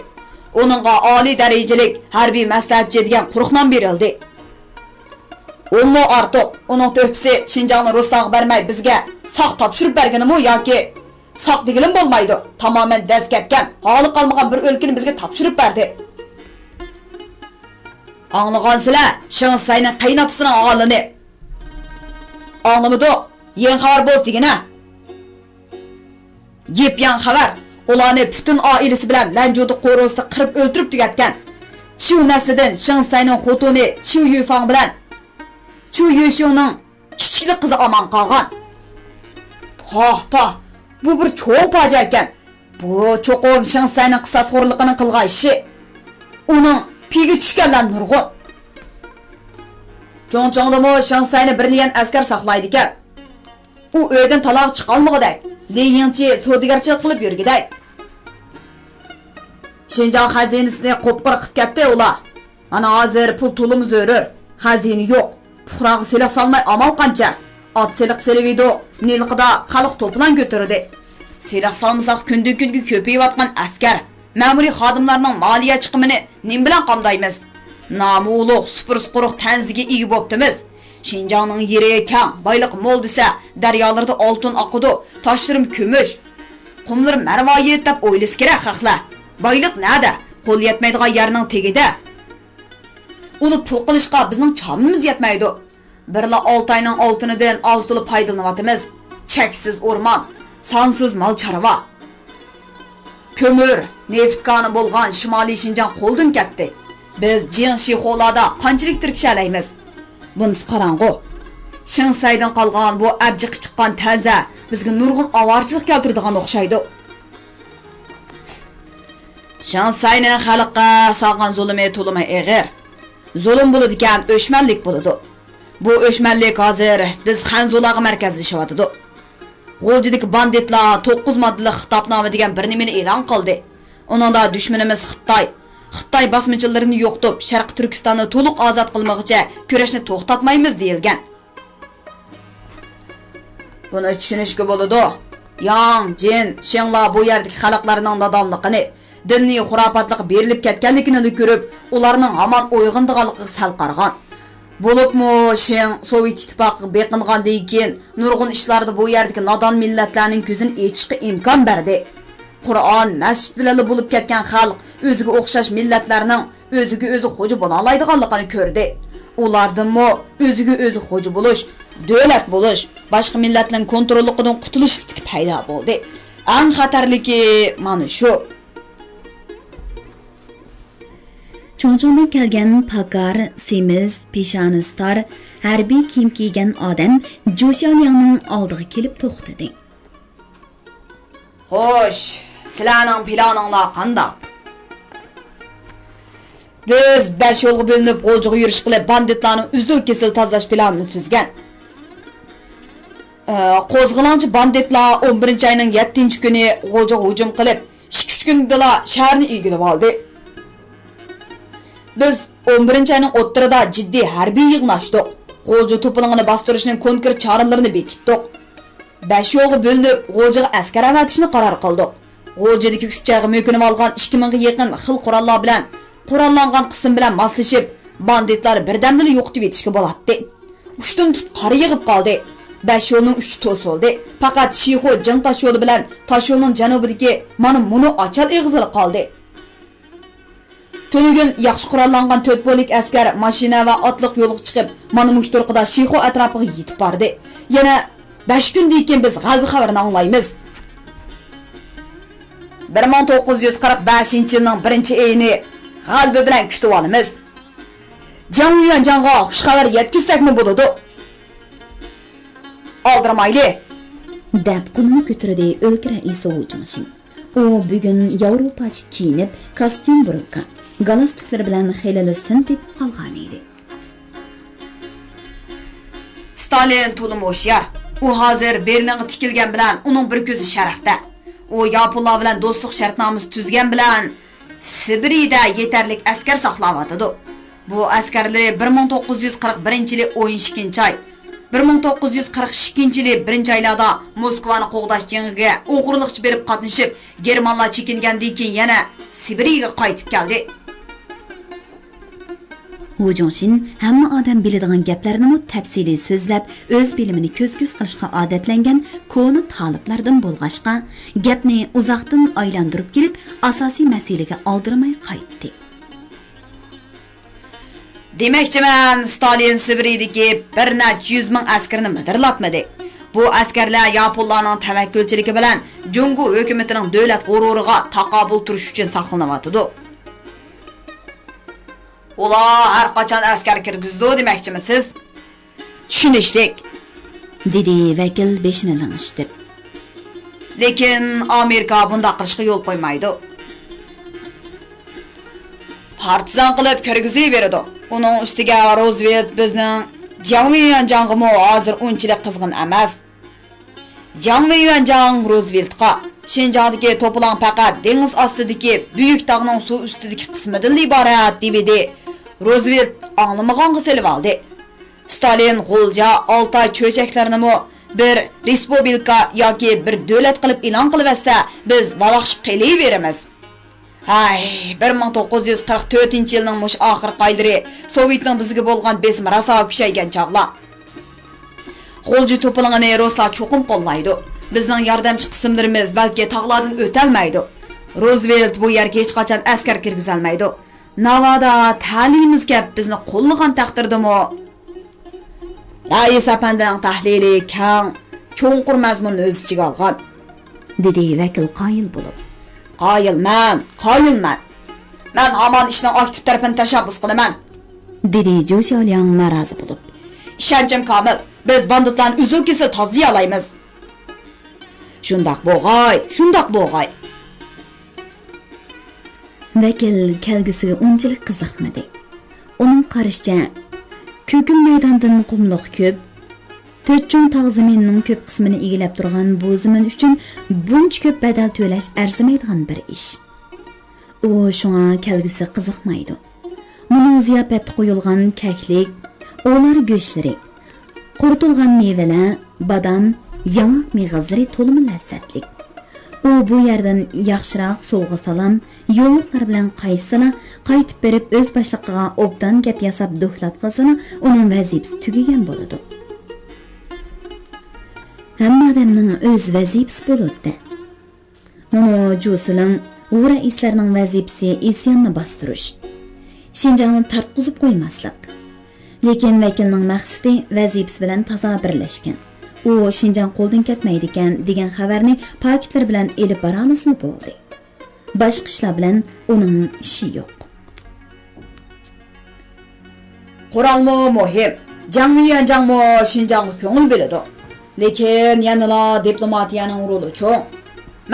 ئۇنىڭغا ئالىي دەرىجىلىك ھەربىي مەسلىھەتچى دېگەن قۇرۇق نام بېرىلدى. ئۇمۇ ئارتۇق، ئۇنىڭ تۆھپىسى شىنجاڭنى رۇسلارغا بەرمەي، بىزگە ساق تاپشۇرۇپ بەرگىنىمۇ ياكى ساق دېگىلىمۇ بولمايدۇ، تامامەن دەز كەتكەن، ھالى قالمىغان بىر ئۆلكىنى بىزگە تاپشۇرۇپ بەردى. ئاڭلىغانسىلەر، شېڭ سەينىڭ قېيىنئاتىسىنىڭ ھالىنى. ئاڭلىمىدۇق، يېڭى خەۋەر بولسا دېگىنە. يېپيېڭى خەۋەر، ئۇلارنى پۈتۈن ئائىلىسى بىلەن لەنجۇدۇ قورۇسىدا قىرىپ ئۆلتۈرۈپ تۈگەتكەن. چيۇ نەسلىدىن شېڭ سەينىڭ خوتۇنى چيۇ يۈفاڭ بىلەن چيۇ يۈشيۇڭنىڭ كىچىكلا قىزى ئامان قالغان. پاھ، پاھ، بۇ بىر چوڭ پاجىئە ئىكەن. بۇ چوقۇم شېڭ سەينىڭ قىساسخورلۇقىنىڭ قىلغان ئىشى. ئۇنىڭ پېيىگە چۈشكەنلەر نۇرغۇن. چوڭچۇڭدىمۇ شېڭ سەينى بىرلىگەن ئەسكەر ساقلايدىكەن. ئۇ ئۆيدىن تالاغا چىقالمىغۇدەك، لى يىڭچى سودىگەرچىلىك قىلىپ يۈرگۈدەك. شىنجاڭ خەزىنىسىنى قۇپقۇرۇق قىلىپ كەتتى ئۇلار. مانا ھازىر پۇل تولىمۇ زۆرۈر، خەزىنە يوق. پۇقراغا سېلىق سالماي ئامال قانچە؟ ئات سېلىق سېلىۋىدۇ، نېلىقىدا خەلق توپىلاڭ كۆتۈردى. سېلىق سالمىساق كۈندىن-كۈنگە كۆپىيىۋاتقان ئەسكەر، مەمۇرىي خادىملارنىڭ مالىيە چىقىمىنى نېمە بىلەن قامدايمىز؟ نامى ئۇلۇغ، سۇپرىسى قۇرۇق تەنزىگە ئىگە بوپتىمىز. شىنجاڭنىڭ يېرى كەڭ، بايلىقى مول دېسە، دەريالىرىدا ئالتۇن ئاقىدۇ، تاشلىرىمۇ كۈمۈش، قۇملىرى مەرۋايىت دەپ ئويلىسا كېرەك خەقلەر. بايلىق نەدە؟ قول يەتمەيدىغان يەرنىڭ تېگىدە. ئۇنى پۇل قىلىشقا بىزنىڭ چامىمىز يەتمەيدۇ. بىرلا ئالتاينىڭ ئالتۇنىدىن ئاز-تولا پايدىلىنىۋاتىمىز. چەكسىز ئورمان، سانسىز مال-چارۋا. كۆمۈر، نېفىت كانى بولغان شىمالىي شىنجاڭ قولدىن كەتتى. بىز جيېڭ شىخۇلادا قانچىلىك تىركىشەلەيمىز؟ بۇنىسى قاراڭغۇ. شېڭ سەيدىن قالغان بۇ ئەبجىقى چىققان تەنزە بىزگە نۇرغۇن ئاۋارىچىلىق كەلتۈرىدىغان ئوخشايدۇ. شېڭ سەينىڭ خەلققە سالغان زۇلۇمى تولىمۇ ئېغىر. زۇلۇم بولىدىكەن، ئۆچمەنلىك بولىدۇ. بۇ ئۆچمەنلىك ھازىر بىز خەنزۇلارغا مەركەزلىشىۋاتىدۇ. غۇلجىدىكى باندىتلار توققۇز ماددىلىق خىتابنامە دېگەن بىر نېمىنى ئېلان قىلدى. ئۇنىڭدا دۈشمىنىمىز خىتاي، خىتاي باسمىچىلىرىنى يوقىتىپ، شەرقىي تۈركىستاننى تولۇق ئازاد قىلمىغۇچە كۈرەشنى توختاتمايمىز دېيىلگەن. بۇنى چۈشىنىشكە بولىدۇ. ياڭ، جىن، شېڭلار بۇ يەردىكى خەلقلەرنىڭ نادانلىقىنى، دىنىي خۇراپاتلىققا بېرىلىپ كەتكەنلىكىنىلا كۆرۈپ، ئۇلارنىڭ ھامان ئويغىنىدىغانلىقىغا سەل قارىغان. بولۇپمۇ شېڭ سوۋېت ئىتتىپاقىغا بېقىنغاندىن كېيىن، نۇرغۇن ئىشلاردا بۇ يەردىكى نادان مىللەتلەرنىڭ كۆزىنى ئېچىشقا ئىمكان بەردى. قۇرئان، مەسچىت بىلەنلا بولۇپ كەتكەن خەلق ئۆزىگە ئوخشاش مىللەتلەرنىڭ ئۆزىگە ئۆزى خوجا بولالايدىغانلىقىنى كۆردى. ئۇلاردىنمۇ ئۆزىگە ئۆزى خوجا بولۇش، دۆلەت بولۇش، باشقا مىللەتلەرنىڭ كونتروللۇقىدىن قۇتۇلۇش ئىستىكى پەيدا بولدى. ئەڭ خەتەرلىكى مانا شۇ. چوڭچۇڭدىن كەلگەن پاكار، سېمىز، پېشانىسى تار، ھەربىي كىيىم كىيگەن ئادەم جۇ شياۋلياڭنىڭ ئالدىغا كېلىپ توختىدى. خوش، سىلەرنىڭ پىلانىڭلار قانداق؟ بىز بەش يولغا بۆلۈنۈپ، غۇلجىغا يۈرۈش قىلىپ، باندىتلارنىڭ ئۈزۈل-كېسىل تازىلاش پىلانىنى تۈزگەن. ئى، قوزغىلاڭچى باندىتلار ئون بىرىنچى ئاينىڭ يەتتىنچى كۈنى غۇلجىغا ھۇجۇم قىلىپ، ئىككى-ئۈچ كۈندىلا شەھەرنى ئىگىلىۋالدى. بىز ئون بىرىنچى ئاينىڭ ئوتتۇرىدا جىددىي ھەربىي يىغىن ئاچتۇق. غۇلجا توپىلىڭىنى باستۇرۇشنىڭ كونكرېت چارىلىرىنى بېكىتتۇق. بەش يولغا بۆلۈنۈپ، غۇلجىغا ئەسكەر ئەۋەتىشنى قارار قىلدۇق. غۇلجىدىكى ئۈچ جايغا مۆكۈنۈۋالغان ئىككى مىڭغا يېقىن خىل قوراللار بىلەن قوراللانغان قىسىم بىلەن ماسلىشىپ، باندىتلار بىردەمدىلا يوقىتىۋېتىشكە بولاتتى. ئۇشتۇمتۇت قار يېغىپ قالدى. بەش يولنىڭ ئۈچى توسۇلدى. پەقەت شىخۇ جىڭ تاشيولى بىلەن تاشيولنىڭ جەنۇبىدىكى مانا مۇنۇ ئاچال ئېغىزىلا قالدى. تۈنۈگۈن ياخشى قوراللانغان تۆت پولك ئەسكەر ماشىنا ۋە ئاتلىق يولغا چىقىپ، مانا مۇشۇ تۇرقىدا شىخۇ ئەتراپىغا يېتىپ باردى. يەنە بەش كۈندىن كېيىن بىز غەلىبە خەۋىرىنى ئاڭلايمىز. بىر مىڭ توققۇز يۈز قىرىق بەشىنچى يىلنىڭ بىرىنچى ئېيىنى غەلىبە بىلەن كۈتۈۋالىمىز. جاڭ يۈەنجاڭغا خۇش خەۋەر يەتكۈزسەكمۇ بولىدۇ. ئالدىرىمايلى! دەپ قولىنى كۆتۈردى ئۆلكە رەئىسى ۋۇ جۇڭشىن. ئۇ بۈگۈن ياۋروپاچە كىيىنىپ، كاستيۇم بۇرۇلكا، گالستۇكلىرى بىلەن خېلىلا سىن تېپىپ قالغانىدى. ستالىن تولىمۇ ھوشيار. ئۇ ھازىر بېرلىنغا تىكىلگەن بىلەن ئۇنىڭ بىر كۆزى شەرقتە. ئۇ ياپونلار بىلەن دوستلۇق شەرتنامىسى تۈزگەن بىلەن سىبىرىيىدە يېتەرلىك ئەسكەر ساقلاۋاتىدۇ. بۇ ئەسكەرلىرى بىر مىڭ توققۇز يۈز قىرىق بىرىنچى يىلى ئون ئىككىنچى ئاي، بىر مىڭ توققۇز يۈز قىرىق ئىككىنچى يىلى بىرىنچى ئايلاردا موسكۋانى قوغداش جېڭىگە ئوغرىلىقچە بېرىپ قاتنىشىپ، گېرمانلار چېكىنگەندىن كېيىن يەنە سىبىرىيىگە قايتىپ كەلدى. ۋۇ جۇڭشىن ھەممە ئادەم بىلىدىغان گەپلەرنىمۇ تەپسىلىي سۆزلەپ، ئۆز بىلىمىنى كۆز-كۆز قىلىشقا ئادەتلەنگەن كونا تالىپلاردىن بولغاچقا، گەپنى ئۇزاقتىن ئايلاندۇرۇپ كېلىپ، ئاساسىي مەسىلىگە ئالدىرىماي قايتتى. دېمەكچىمەن، ستالىن سىبىرىيىدىكى بىر نەچچە يۈز مىڭ ئەسكىرىنى مىدىرلاتمىدى. بۇ ئەسكەرلەر ياپونلارنىڭ تەۋەككۈلچىلىكى بىلەن جۇڭگو ھۆكۈمىتىنىڭ دۆلەت غۇرۇرىغا تاقابىل تۇرۇش ئۈچۈن ساقلىنىۋاتىدۇ. ئۇلار ھەر قاچان ئەسكەر كىرگۈزىدۇ دېمەكچىمىسىز؟ چۈشىنىشلىك، دېدى ۋەكىل بېشىنى لىڭشىتىپ. لېكىن ئامېرىكا بۇنداق قىلىشقا يول قويمايدۇ. پارتىزان قىلىپ كىرگۈزۈۋېرىدۇ. ئۇنىڭ ئۈستىگە روزۋېلت بىزنىڭ جياڭ ۋېيۈەنجاڭغىمۇ ھازىر ئۇنچىلىك قىزغىن ئەمەس. جياڭ ۋېيۈەنجاڭ روزۋېلتقا، شىنجاڭدىكى توپىلاڭ پەقەت دېڭىز ئاستىدىكى بۈيۈك تاغنىڭ سۇ ئۈستىدىكى قىسمىدىنلا ئىبارەت، دېۋىدى. روزۋېلت ئاڭلىمىغانغا سېلىۋالدى. ستالىن غۇلجا، ئالتاي چۆچەكلىرىنىمۇ بىر رېسپۇبلىكا ياكى بىر دۆلەت قىلىپ ئېلان قىلىۋەتسە، بىز ۋالاقشىپ قېلىۋېرىمىز. ھەي، بىر مىڭ توققۇز يۈز قىرىق تۆتىنچى يىلنىڭ مۇشۇ ئاخىرقى ئايلىرى سوۋېتنىڭ بىزگە بولغان بېسىمى راسا كۈچەيگەن چاغلار. غۇلجا توپىلىڭىنى رۇسلار چوقۇم قوللايدۇ. بىزنىڭ ياردەمچى قىسىملىرىمىز بەلكى تاغلاردىن ئۆتەلمەيدۇ. روزۋېلت بۇ يەرگە ھېچقاچان ئەسكەر كىرگۈزەلمەيدۇ. ناۋادا تەلىيىمىز كەپ بىزنى قوللىغان تەقدىردىمۇ، رەئىس ئەپەندىنىڭ تەھلىلى كەڭ، چوڭقۇر مەزمۇننى ئۆز ئىچىگە ئالغان، دېدى ۋەكىل قايىل بولۇپ. قايىلمەن، قايىلمەن. مەن ھامان ئىشنىڭ ئاكتىپ تەرىپىنى تەشەببۇس قىلىمەن، دېدى جۇ شياۋلياڭ نارازى بولۇپ. ئىشەنچىم كامىل، بىز باندىتلارنى ئۈزۈل-كېسىل تازىلىيالايمىز. شۇنداق بوغاي، شۇنداق بوغاي. ۋەكىل كەلگۈسىگە ئۇنچىلىك قىزىقمىدى. ئۇنىڭ قارىشىچە، كۆكۈل مەيداندىن قۇملۇق كۆپ، تۆت چوڭ تاغ زېمىنىنىڭ كۆپ قىسمىنى ئىگىلەپ تۇرغان بۇ زېمىن ئۈچۈن بۇنچە كۆپ بەدەل تۆلەش ئەرزىمەيدىغان بىر ئىش. ئۇ شۇڭا كەلگۈسىگە قىزىقمايدۇ. مۇنۇ زىياپەتتە قويۇلغان كەكلىك، ئۇلار گۆشلىرى، قۇرۇتۇلغان مېۋىلەر، بادام، ياڭاق مېغىزلىرى تولىمۇ لەززەتلىك. ئۇ بۇ يەردىن ياخشىراق سوۋغا-سالام، يوللۇقلار بىلەن قايتسىلا، قايتىپ بېرىپ ئۆز باشلىقىغا ئوبدان گەپ ياساپ دوكلات قىلسىلا، ئۇنىڭ ۋەزىپىسى تۈگىگەن بولىدۇ. ھەممە ئادەمنىڭ ئۆز ۋەزىپىسى بولىدۇ-دە. مانا جۇسىلىڭ، ۋۇ رەئىسلەرنىڭ ۋەزىپىسى ئىسياننى باستۇرۇش، شىنجاڭنى تارتقۇزۇپ قويماسلىق. لېكىن ۋەكىلنىڭ مەقسىتى ۋەزىپىسى بىلەن تازا بىرلەشكەن. ئۇ شىنجاڭ قولدىن كەتمەيدىكەن دېگەن خەۋەرنى پاكىتلىرى بىلەن ئېلىپ بارالىسىلا بولدى. باشقا ئىشلار بىلەن ئۇنىڭ ئىشى يوق. قورالمۇ مۇھىم، جاڭ ۋېيۈەنجاڭمۇ شىنجاڭغا كۆڭۈل بۆلىدۇ. لېكىن يەنىلا دىپلوماتىيەنىڭ رولى چوڭ.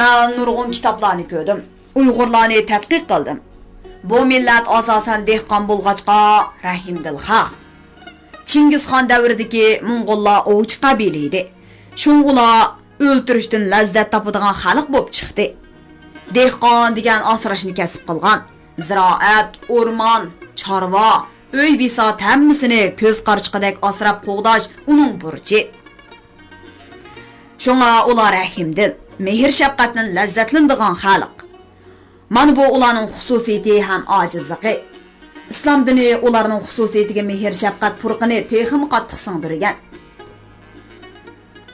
مەن نۇرغۇن كىتابلارنى كۆردۈم، ئۇيغۇرلارنى تەتقىق قىلدىم. بۇ مىللەت ئاساسەن دېھقان بولغاچقا، رەھىمدىل خەق. چىڭگىزخان دەۋرىدىكى موڭغۇللار ئوۋچى قەبىلە ئىدى. شۇڭا ئۇلار ئۆلتۈرۈشتىن لەززەت تاپىدىغان خەلق بولۇپ چىقتى. دېھقان دېگەن ئاسراشنى كەسىپ قىلغان. زىرائەت، ئورمان، چارۋا، ئۆي بىسات ھەممىسىنى كۆز قارىچۇقىدەك ئاسراپ قوغداش ئۇنىڭ بۇرچى. شۇڭا ئۇلار رەھىمدىل، مېھىر-شەپقەتتىن لەززەتلىنىدىغان خەلق. مانا بۇ ئۇلارنىڭ خۇسۇسىيىتى ھەم ئاجىزلىقى. ئىسلام دىنى ئۇلارنىڭ خۇسۇسىيىتىگە مېھىر-شەپقەت پۇرىقىنى تېخىمۇ قاتتىق سىڭدۈرگەن.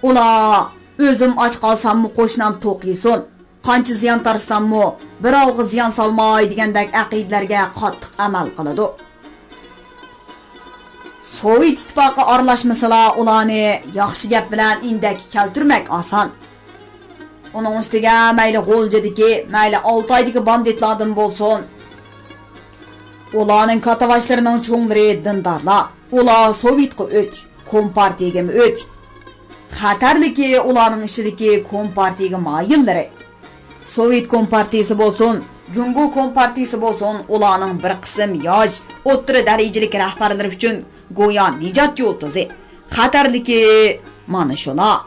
ئۇلار، «ئۆزۈم ئاچ قالساممۇ قوشنام توق يېسۇن، قانچە زىيان تارتساممۇ بىراۋغا زىيان سالماي» دېگەندەك ئەقىدىلەرگە قاتتىق ئەمەل قىلىدۇ. سوۋېت ئىتتىپاقى ئارىلاشمىسىلا، ئۇلارنى ياخشى گەپ بىلەن ئىندەككە كەلتۈرمەك ئاسان. ئۇنىڭ ئۈستىگە مەيلى غۇلجىدىكى، مەيلى ئالتايدىكى باندىتلاردىن بولسۇن، ئۇلارنىڭ كاتتىباشلىرىنىڭ چوڭلىرى دىندارلار. ئۇلار سوۋېتقا ئۆچ، كومپارتىيىگىمۇ ئۆچ. خەتەرلىكى ئۇلارنىڭ ئىچىدىكى كومپارتىيىگە مايىللىرى. سوۋېت كومپارتىيىسى بولسۇن، جۇڭگو كومپارتىيىسى بولسۇن، ئۇلارنىڭ بىر قىسىم ياش، ئوتتۇرا دەرىجىلىك رەھبەرلىرى ئۈچۈن گويا نىجات يۇلتۇزى. خەتەرلىكى مانا شۇلار.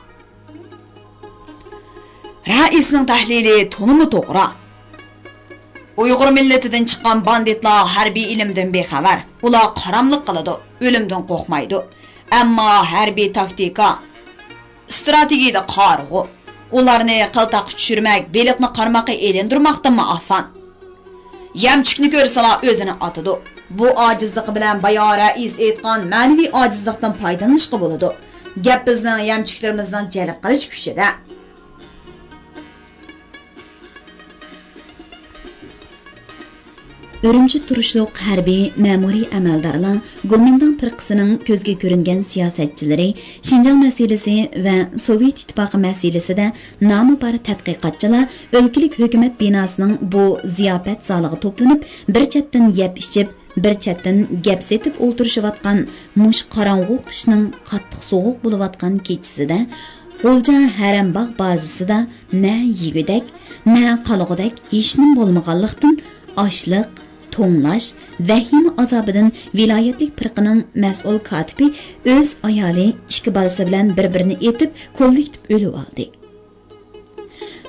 رەئىسنىڭ تەھلىلى تولىمۇ توغرا. ئۇيغۇر مىللىتىدىن چىققان باندىتلار ھەربىي ئىلىمدىن بىخەۋەر. ئۇلار قاراملىق قىلىدۇ، ئۆلۈمدىن قورقمايدۇ. ئەمما ھەربىي تاكتىكا، ئىستراتېگىيىدە قارىغۇ. ئۇلارنى قىلتاققا چۈشۈرمەك، بېلىقنى قارماققا ئېلىندۇرماقتىنمۇ ئاسان. يەمچۈكنى كۆرسىلا ئۆزىنى ئاتىدۇ. بۇ ئاجىزلىقى بىلەن بايا رەئىس ئېيتقان مەنىۋى ئاجىزلىقتىن پايدىلىنىشقا بولىدۇ. گەپ بىزنىڭ يەمچۈكلىرىمىزنىڭ جەلپ قىلىش كۈچىدە. ئۈرۈمچىدە تۇرۇشلۇق ھەربىي مەمۇرىي ئەمەلدارلار، گومىنداڭ پىرقىسىنىڭ كۆزگە كۆرۈنگەن سىياسەتچىلىرى شىنجاڭ مەسىلىسى ۋە سوۋېت ئىتتىپاقى مەسىلىسىدە نامى بار تەتقىقاتچىلار ئۆلكىلىك ھۆكۈمەت بىناسىنىڭ بۇ زىياپەت زالىغا توپلىنىپ، بىر چەتتىن يەپ ئىچىپ، بىر چەتتىن گەپ سېتىپ ئولتۇرۇشۇۋاتقان مۇشۇ قاراڭغۇ قىشنىڭ قاتتىق سوغۇق بولۇۋاتقان كېچىسىدە، غۇلجا ھەرەمباغ بازىسىدا نە يېگۈدەك، نە قالغۇدەك ھېچنېمە بولمىغانلىقتىن، ئاچلىق، توڭلاش، ۋەھىمە ئازابىدىن ۋىلايەتلىك پىرقىنىڭ مەسئۇل كاتىپى ئۆز ئايالى، ئىككى بالىسى بىلەن بىر-بىرىنى ئېتىپ، كوللېكتىپ ئۆلۈۋالدى.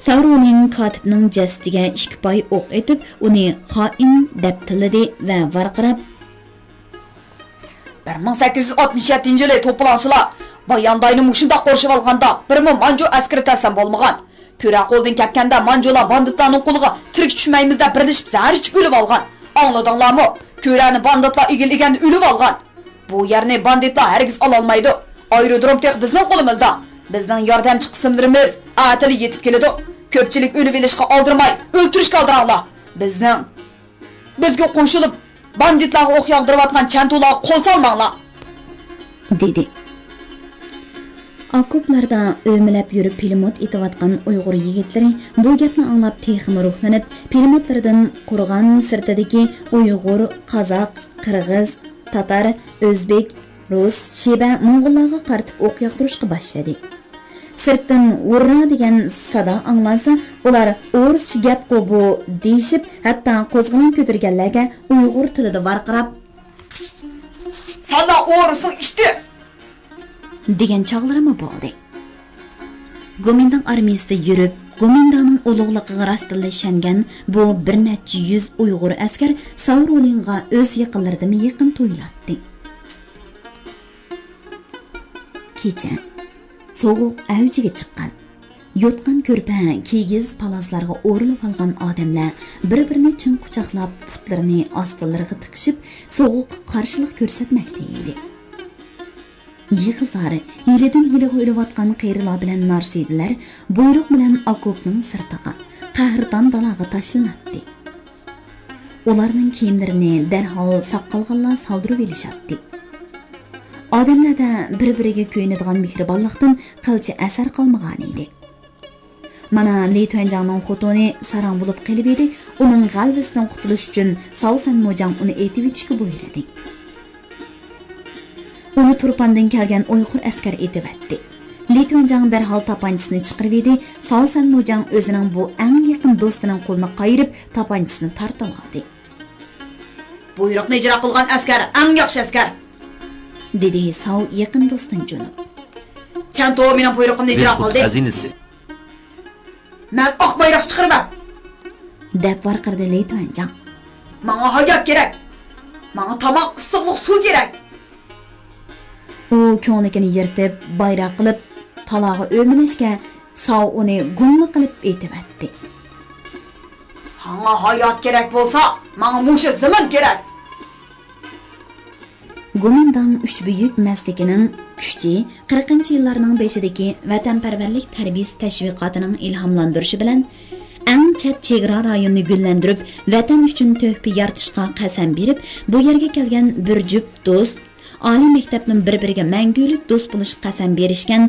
ساۋرۇنىڭ كاتىپنىڭ جەسىتىگە ئىككى پاي ئوق ئېتىپ، ئۇنى خائىن دەپ تىللىدى ۋە ۋارقىراپ، بىر مىڭ سەككىز يۈز ئاتمىش يەتتىنچى يىلى توپىلاڭچىلار بايانداينى مۇشۇنداق قورشىۋالغاندا، بىرمۇ مانجۇ ئەسكىرى تەسلىم بولمىغان. كۆرە قولدىن كەتكەندە، مانجۇلار باندىتلارنىڭ قولىغا تىرىك چۈشمەيمىز دەپ بىرلىشىپ زەھەر ئىچىپ ئۆلۈۋالغان. ئاڭلىدىڭلارمۇ؟ كۆرەنى باندىتلار ئىگىلىگەن، ئۆلۈۋالغان. بۇ يەرنى باندىتلار ھەرگىز ئالالمايدۇ. ئايرودروم تېخى بىزنىڭ قولىمىزدا. بىزنىڭ ياردەمچى قىسىملىرىمىز ئەتىلا يېتىپ كېلىدۇ. كۆپچىلىك ئۆلۈۋېلىشقا ئالدىرىماي، ئۆلتۈرۈشكە ئالدىراڭلار. بىزنىڭ، بىزگە قوشۇلۇپ، باندىتلارغا ئوق ياغدۇرۇۋاتقان چەنتۇلارغا قول سالماڭلار، دېدى. ئاكوپلاردا ئۆمىلەپ يۈرۈپ پىلىموت ئېتىۋاتقان ئۇيغۇر يىگىتلىرى بۇ گەپنى ئاڭلاپ تېخىمۇ روھلىنىپ، پىلىموتلىرىدىن قورغان سىرتىدىكى ئۇيغۇر، قازاق، قىرغىز، تاتار، ئۆزبېك، رۇس، شىبە، موڭغۇللارغا قارىتىپ ئوق ياغدۇرۇشقا باشلىدى. سىرتتىن ھۇررا دېگەن سادا ئاڭلانسا، ئۇلار «ئورۇسچە گەپقۇ بۇ» دېيىشىپ، ھەتتا قوزغىلاڭ كۆتۈرگەنلەرگە ئۇيغۇر تىلىدا ۋارقىراپ، «سالا ئورۇسنىڭ ئىتى!» دېگەن چاغلىرىمۇ بولدى. گومىنداڭ ئارمىيىسىدا يۈرۈپ، گومىنداڭنىڭ ئۇلۇغلۇقىغا راستتىنلا ئىشەنگەن بۇ بىر نەچچە يۈز ئۇيغۇر ئەسكەر ساۋرۇلىنغا ئۆز يېقىنلىرىدىنمۇ يېقىن تۇيۇلاتتى. كېچە. سوغۇق ئەۋجىگە چىققان. يوتقان-كۆرپە، كىگىز-پالازلارغا ئورىلىۋالغان ئادەملەر بىر-بىرىنى چىڭ قۇچاقلاپ، پۇتلىرىنى ئاستىلىرىغا تىقىشىپ، سوغۇققا قارشىلىق كۆرسەتمەكتە ئىدى. يىغا-زار، ھىيلىدىن ھىيلىگە ئۆلۈۋاتقان قېرىلار بىلەن نارسىدىلەر بۇيرۇق بىلەن ئاكوپنىڭ سىرتىغا، قەھرىتان دالاغا تاشلىناتتى. ئۇلارنىڭ كىيىملىرىنى دەرھال ساققالغانلار سالدۇرۇۋېلىشاتتى. ئادەملەردە بىر-بىرىگە كۆيۈنىدىغان مېھرىبانلىقتىن قىلچە ئەسەر قالمىغانىدى. مانا، لى تۈەنجاڭنىڭ خوتۇنى ساراڭ بولۇپ قېلىۋىدى، ئۇنىڭ غەلۋىسىدىن قۇتۇلۇش ئۈچۈن ساۋ سەنمۇجاڭ ئۇنى ئېتىۋېتىشكە بۇيرۇدى. ئۇنى تۇرپاندىن كەلگەن ئۇيغۇر ئەسكەر ئېتىۋەتتى. لى تۈەنجاڭ دەرھال تاپانچىسىنى چىقىرىۋىدى، ساۋ سەنمۇجاڭ ئۆزىنىڭ بۇ ئەڭ يېقىن دوستىنىڭ قولىنى قايرىپ، تاپانچىسىنى تارتىۋالدى. بۇيرۇقنى ئىجرا قىلغان ئەسكەر ئەڭ ياخشى ئەسكەر، دېدى ساۋ يېقىن دوستىنى جۇنۇپ. چەنتۇ مېنىڭ بۇيرۇقۇمنى ئىجرا قىلدى. خەزىنىسى. مەن ئاق بايراق چىقىرىمەن، دەپ ۋارقىرىدى لى تۈەنجاڭ. ماڭا ھايات كېرەك. ماڭا تاماق، ئىسسىقلىق، سۇ كېرەك. ئۇ كۆڭلىكىنى يىرتىپ، بايراق قىلىپ، تالاغا ئۆمىلەشكە، ساۋ ئۇنى گۇملا قىلىپ ئېتىۋەتتى. ساڭا ھايات كېرەك بولسا، ماڭا مۇشۇ زېمىن كېرەك. گومىنداڭ ئۈچ بۈيۈك مەستىكىنىڭ كۈچى قىرىقىنچى يىللارنىڭ بېشىدىكى ۋەتەنپەرۋەرلىك تەربىيىسى تەشۋىقاتىنىڭ ئىلھاملاندۇرۇشى بىلەن، ئەڭ چەت چېگرا رايونىنى گۈللەندۈرۈپ، ۋەتەن ئۈچۈن تۆھپە يارىتىشقا قەسەم بېرىپ، بۇ يەرگە كەلگەن بىر جۈپ دوست، ئالىي مەكتەپنىڭ بىر-بىرىگە مەڭگۈلۈك دوست بولۇشقا قەسەم بېرىشكەن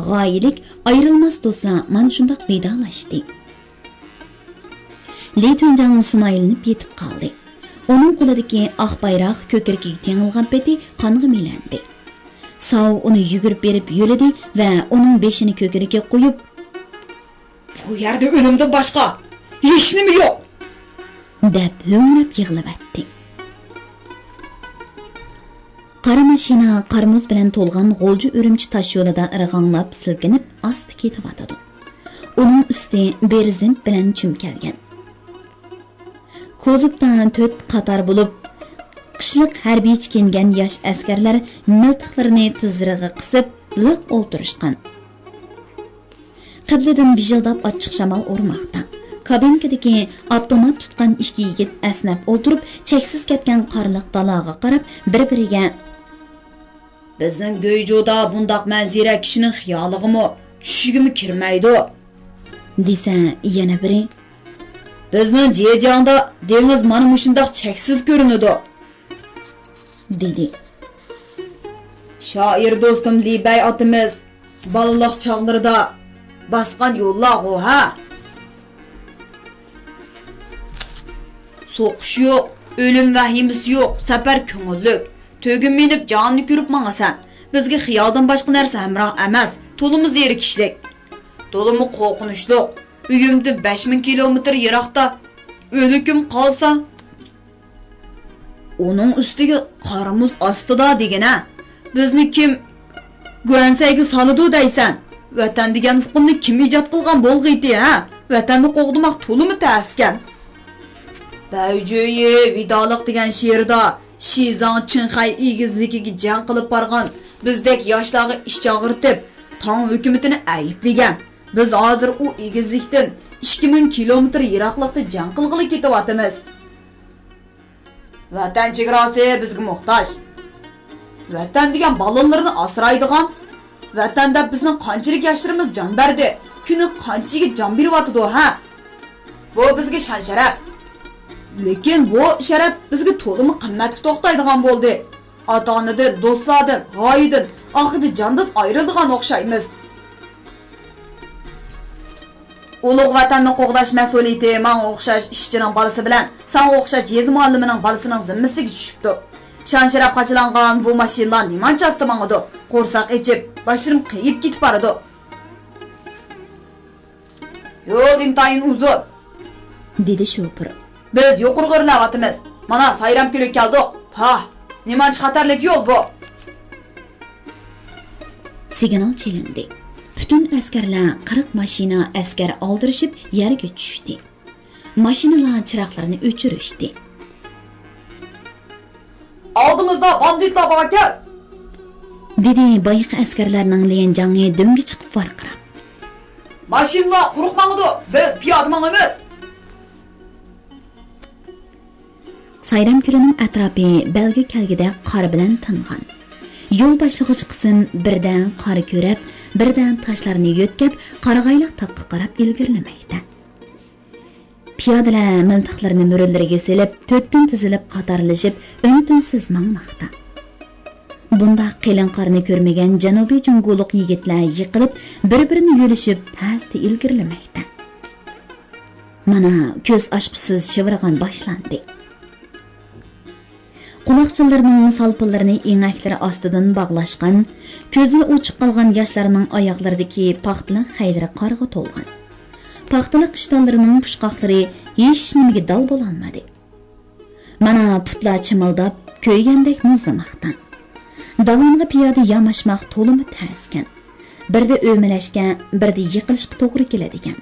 غايىلىك، ئايرىلماس دوستلار مانا شۇنداق ۋىدالاشتى. لى تۈەنجاڭ سۇنايلىنىپ يېتىپ قالدى. ئۇنىڭ قولىدىكى ئاق بايراق كۆكرىكىگە تېڭىلغان پېتى قانغا مىلەندى. ساۋ ئۇنى يۈگۈرۈپ بېرىپ يۆلىدى ۋە ئۇنىڭ بېشىنى كۆكرىكىگە قويۇپ، بۇ يەردە ئۆلۈمدىن باشقا ھېچنېمە يوق، دەپ ھۆڭرەپ يىغلىۋەتتى. قارا ماشىنا قار-مۇز بىلەن تولغان غۇلجا-ئۈرۈمچى تاشيولىدا ئىرغاڭلاپ سىلكىنىپ ئاستا كېتىۋاتىدۇ. ئۇنىڭ ئۈستى بېرېزېنت بىلەن چۈمكەلگەن. كوزۇپتا تۆت قاتار بولۇپ، قىشلىق ھەربىيچە كىيىنگەن ياش ئەسكەرلەر مىلتىقلىرىنى تىزلىرىغا قىسىپ، لىق ئولتۇرۇشقان. قىبلىدىن ۋىژىلداپ ئاچچىق شامال ئۇرماقتا. كابىنكىدىكى ئاپتومات تۇتقان ئىككى يىگىت ئەسنەپ ئولتۇرۇپ، چەكسىز كەتكەن قارلىق دالاغا قاراپ، بىر-بىرىگە، بىزنىڭ گۇيجۇدا بۇنداق مەنزىرە كىشىنىڭ خىيالىغىمۇ، چۈشىگىمۇ كىرمەيدۇ، دېسە، يەنە بىرى، بىزنىڭ جېجياڭدا دېڭىز مانا مۇشۇنداق چەكسىز كۆرۈنىدۇ، دېدى. شائىر دوستۇم لى بەي ئاتىمىز بالىلىق چاغلىرىدا باسقان يوللارغۇ ھە؟ سوقۇش يوق، ئۆلۈم ۋەھىمىسى يوق، سەپەر كۆڭۈللۈك. تۆگە مىنىپ جاننى كۆرۈپ ماڭىسەن. بىزگە خىيالدىن باشقا نەرسە ھەمراھ ئەمەس، تولىمۇ زېرىكىشلىك. تولىمۇ قورقۇنچلۇق. ئۆيۈمدىن بەش مىڭ كىلومېتىر يىراقتا ئۆلۈكۈم قالسا، ئۇنىڭ ئۈستىگە قار-مۇز ئاستىدا دېگىنە. بىزنى كىم گۇەنسەيگە سالىدۇ دەيسەن؟ ۋەتەن دېگەن ئۇقۇمنى كىم ئىجاد قىلغان بولغىيتى، ھە؟ ۋەتەننى قوغدىماق تولىمۇ تەسكەن. بەيجۈيى ۋىدالىق دېگەن شېئىردا شىزاڭ چىڭخەي ئېگىزلىكىگە جەڭ قىلىپ بارغان بىزدەك ياشلارغا ئىچ ئاغرىتىپ، تاڭ ھۆكۈمىتىنى ئەيىبلىگەن. بىز ھازىر ئۇ ئېگىزلىكتىن ئىككى مىڭ كىلومېتىر يىراقلىقتا جەڭ قىلغىلى كېتىۋاتىمىز. ۋەتەن چېگراسى بىزگە موھتاج. ۋەتەن دېگەن بالىلىرىنى ئاسرايدىغان، ۋەتەن دەپ بىزنىڭ قانچىلىك ياشلىرىمىز جان بەردى، كۈنى قانچە يىگىت جان بېرىۋاتىدۇ، ھە؟ بۇ بىزگە شان-شەرەپ. لېكىن بۇ شەرەپ بىزگە تولىمۇ قىممەتكە توختايدىغان بولدى. ئاتا-ئانىدىن، دوستلاردىن، غايىدىن، ئاخىرىدا جاندىن ئايرىلىدىغان ئوخشايمىز. ئۇلۇغ ۋەتەننى قوغداش مەسئۇلىيىتى ماڭا ئوخشاش ئىشچىنىڭ بالىسى بىلەن ساڭا ئوخشاش يېزا مۇئەللىمىنىڭ بالىسىنىڭ زىممىسىگە چۈشۈپتۇ. شان-شەرەپ قاچىلانغان بۇ ماشىنىلار نېمانچە ئاستا ماڭىدۇ؟ قورساق ئېچىپ، باشلىرىم قېيىپ كېتىپ بارىدۇ. يول ئىنتايىن ئۇزۇن، دېدى شوپۇر. بىز يۇقىرىغا ئۆرلەۋاتىمىز. مانا، سايرام كۆلىگە كەلدۇق. پاھ، نېمانچە خەتەرلىك يول بۇ! سىگنال چېلىندى. پۈتۈن ئەسكەرلەر قىرىق ماشىنا ئەسكەر ئالدىرىشىپ يەرگە چۈشتى. ماشىنىلار چىراغلىرىنى ئۆچۈرۈشتى. ئالدىمىزدا باندىتلار باركەن! دېدى بايىقى ئەسكەرلەرنىڭ ليەنجاڭى دۆڭگە چىقىپ ۋارقىراپ. ماشىنىلار قۇرۇق ماڭىدۇ، بىز پىيادە ماڭىمىز! سايرام كۆلىنىڭ ئەتراپى بەلگە كەلگۈدەك قار بىلەن تىنغان. يول باشلىغۇچ قىسىم بىردە قار كۆرەپ، بىردە تاشلارنى يۆتكەپ، قارىغايلىق تاغقا قاراپ ئىلگىرىلىمەكتە. پىيادىلەر مىلتىقلىرىنى مۈرىلىرىگە سېلىپ، تۆتتىن تىزىلىپ قاتارلىشىپ، ئۈن-تىنسىز ماڭماقتا. بۇنداق قېلىن قارنى كۆرمىگەن جەنۇبىي جۇڭگولۇق يىگىتلەر يىقىلىپ، بىر-بىرىنى يۆلىشىپ، تەستە ئىلگىرىلىمەكتە. مانا، كۆز ئاچقۇسىز شىۋىرغان باشلاندى. قۇلاقچىنلىرىنىڭ سالپىلىرىنى ئېڭەكلىرى ئاستىدىن باغلاشقان، كۆزلىرى ئوچۇق قالغان ياشلارنىڭ ئاياغلىرىدىكى پاختىلىق خەيلىرى قارغا تولغان. پاختىلىق ئىشتانلىرىنىڭ پۇچقاقلىرى ھېچنېمىگە دال بولالمىدى. مانا پۇتلار چىمىلداپ، كۆيگەندەك مۇزلىماقتا. داۋانغا پىيادە ياماشماق تولىمۇ تەسكەن. بىردە ئۆمىلەشكە، بىردە يىقىلىشقا توغرا كېلىدىكەن.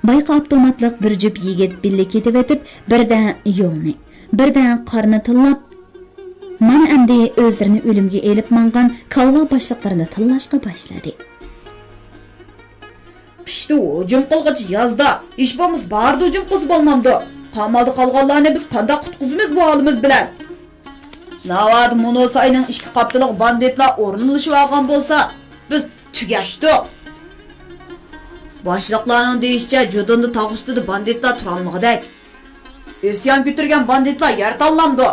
بايقا ئاپتوماتلىق بىر جۈپ يىگىت بىللە كېتىۋېتىپ، بىردە يولنى، بىردە قارنى تىللاپ، مانا ئەمدى ئۆزلىرىنى ئۆلۈمگە ئېلىپ ماڭغان كالۋا باشلىقلىرىنى تىللاشقا باشلىدى. قىشتا ھۇجۇم قىلغۇچە يازدا، ھېچ بولمىسا باھاردا ھۇجۇم قىلسا بولمامدۇ؟ قامالدا قالغانلارنى بىز قانداق قۇتقۇزىمىز بۇ ھالىمىز بىلەن؟ ناۋادا مۇنۇ ساينىڭ ئىككى قاپتىلىغا باندىتلار ئورۇنلىشىۋالغان بولسا، بىز تۈگەشتۇق. باشلىقلارنىڭ دېيىشىچە، جۇدۇندا تاغ ئۈستىدە باندىتلار تۇرالمىغۇدەك. ئىسيان كۆتۈرگەن باندىتلار يەر تاللامدۇ؟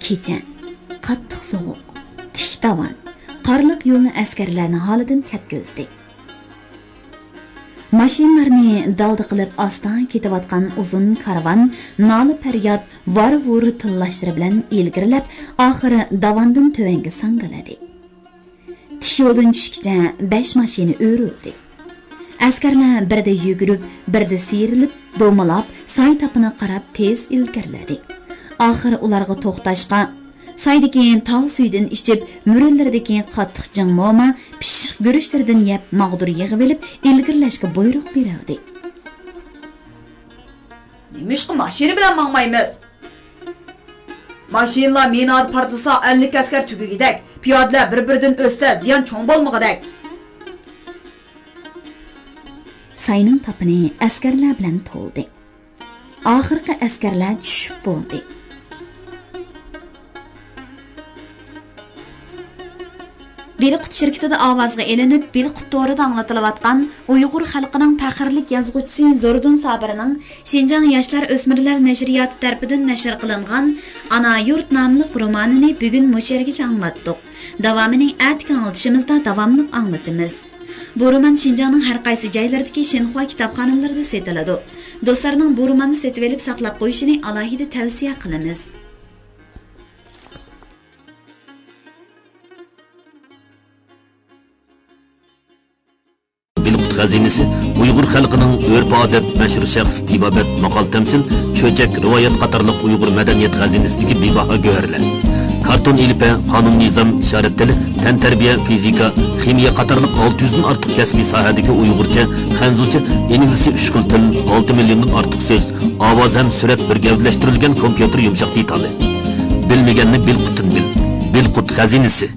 كېچە. قاتتىق سوغۇق، تىك داۋان، قارلىق يولنى ئەسكەرلەر ناھالىدىن كەتكۈزدى. ماشىنىلارنى دالدا قىلىپ ئاستا كېتىۋاتقان ئۇزۇن كارۋان نالە-پەرياد، ۋار-ۋۇر تىللاشلىرى بىلەن ئىلگىرىلەپ، ئاخىرى داۋاندىن تۆۋەنگە ساڭگىلىدى. تىك يولدىن چۈشكىچە بەش ماشىنا ئۆرۈلدى. ئەسكەرلەر بىردە يۈگۈرۈپ، بىردە سىيرىلىپ، دومىلاپ، ساي تاپىنىغا قاراپ تېز ئىلگىرىلىدى. ئاخىرى ئۇلارغا توختاشقا، سايدىكى تاغ سۈيىدىن ئىچىپ، مۈرىلىرىدىكى قاتتىق جىڭ موما، پىششىق گۈرۈچلىرىدىن يەپ، ماغدۇر يىغىۋېلىپ، ئىلگىرىلەشكە بۇيرۇق بېرىلدى. نېمىشقا ماشىنا بىلەن ماڭمايمىز؟ ماشىنىلار مىنادا پارتلىسا، ئەللىك ئەسكەر تۈگىگۈدەك، پىيادىلەر بىر-بىرىدىن ئۆتسە، زىيان چوڭ بولمىغۇدەك. ساينىڭ تاپىنى ئەسكەرلەر بىلەن تولدى. ئاخىرقى ئەسكەرلەر چۈشۈپ بولدى. بىلقۇت شىركىتىدە ئاۋازغا ئېلىنىپ، بىلقۇت تورىدا ئاڭلىتىلىۋاتقان ئۇيغۇر خەلقىنىڭ پەخىرلىك يازغۇچىسى زوردۇن سابىرنىڭ شىنجاڭ ياشلار ئۆسمۈرلەر نەشرىياتى تەرىپىدىن نەشر قىلىنغان ئانا يۇرت ناملىق رومانىنى بۈگۈن مۇشۇ يەرگىچە ئاڭلاتتۇق. داۋامىنى ئەتىكى ئاڭلىتىشىمىزدا داۋاملىق ئاڭلىتىمىز. بۇ رومان شىنجاڭنىڭ ھەر قايسى جايلىرىدىكى شىنخۇا كىتابخانىلىرىدا سېتىلىدۇ. دوستلارنىڭ بۇ روماننى سېتىۋېلىپ ساقلاپ قويۇشىنى ئالاھىدە تەۋسىيە قىلىمىز. بىلقۇت خەزىنىسى ئۇيغۇر خەلقىنىڭ ئۆرپ-ئادەت، مەشھۇر شەخس، تېبابەت، ماقال-تەمسىل، چۆچەك، رىۋايەت قاتارلىق ئۇيغۇر مەدەنىيەت خەزىنىسىدىكى بىباھا گۆھەرلەر. كارتون، ئېلىپبە، قانۇن-نىزام، ئىشارەت تىلى، تەنتەربىيە، فىزىكا، خىمىيە قاتارلىق ئالتە يۈزدىن ئارتۇق كەسپىي ساھەدىكى ئۇيغۇرچە، خەنزۇچە، ئىنگلىزچە ئۈچ خىل تىل، ئالتە مىليوندىن ئارتۇق سۆز، ئاۋاز ھەم سۈرەت بىر گەۋدىلەشتۈرۈلگەن كومپيۇتېر يۇمشاق دېتالى. بىلمىگەننى بىلقۇتتىن بىل. بىلقۇت خەزىنىسى.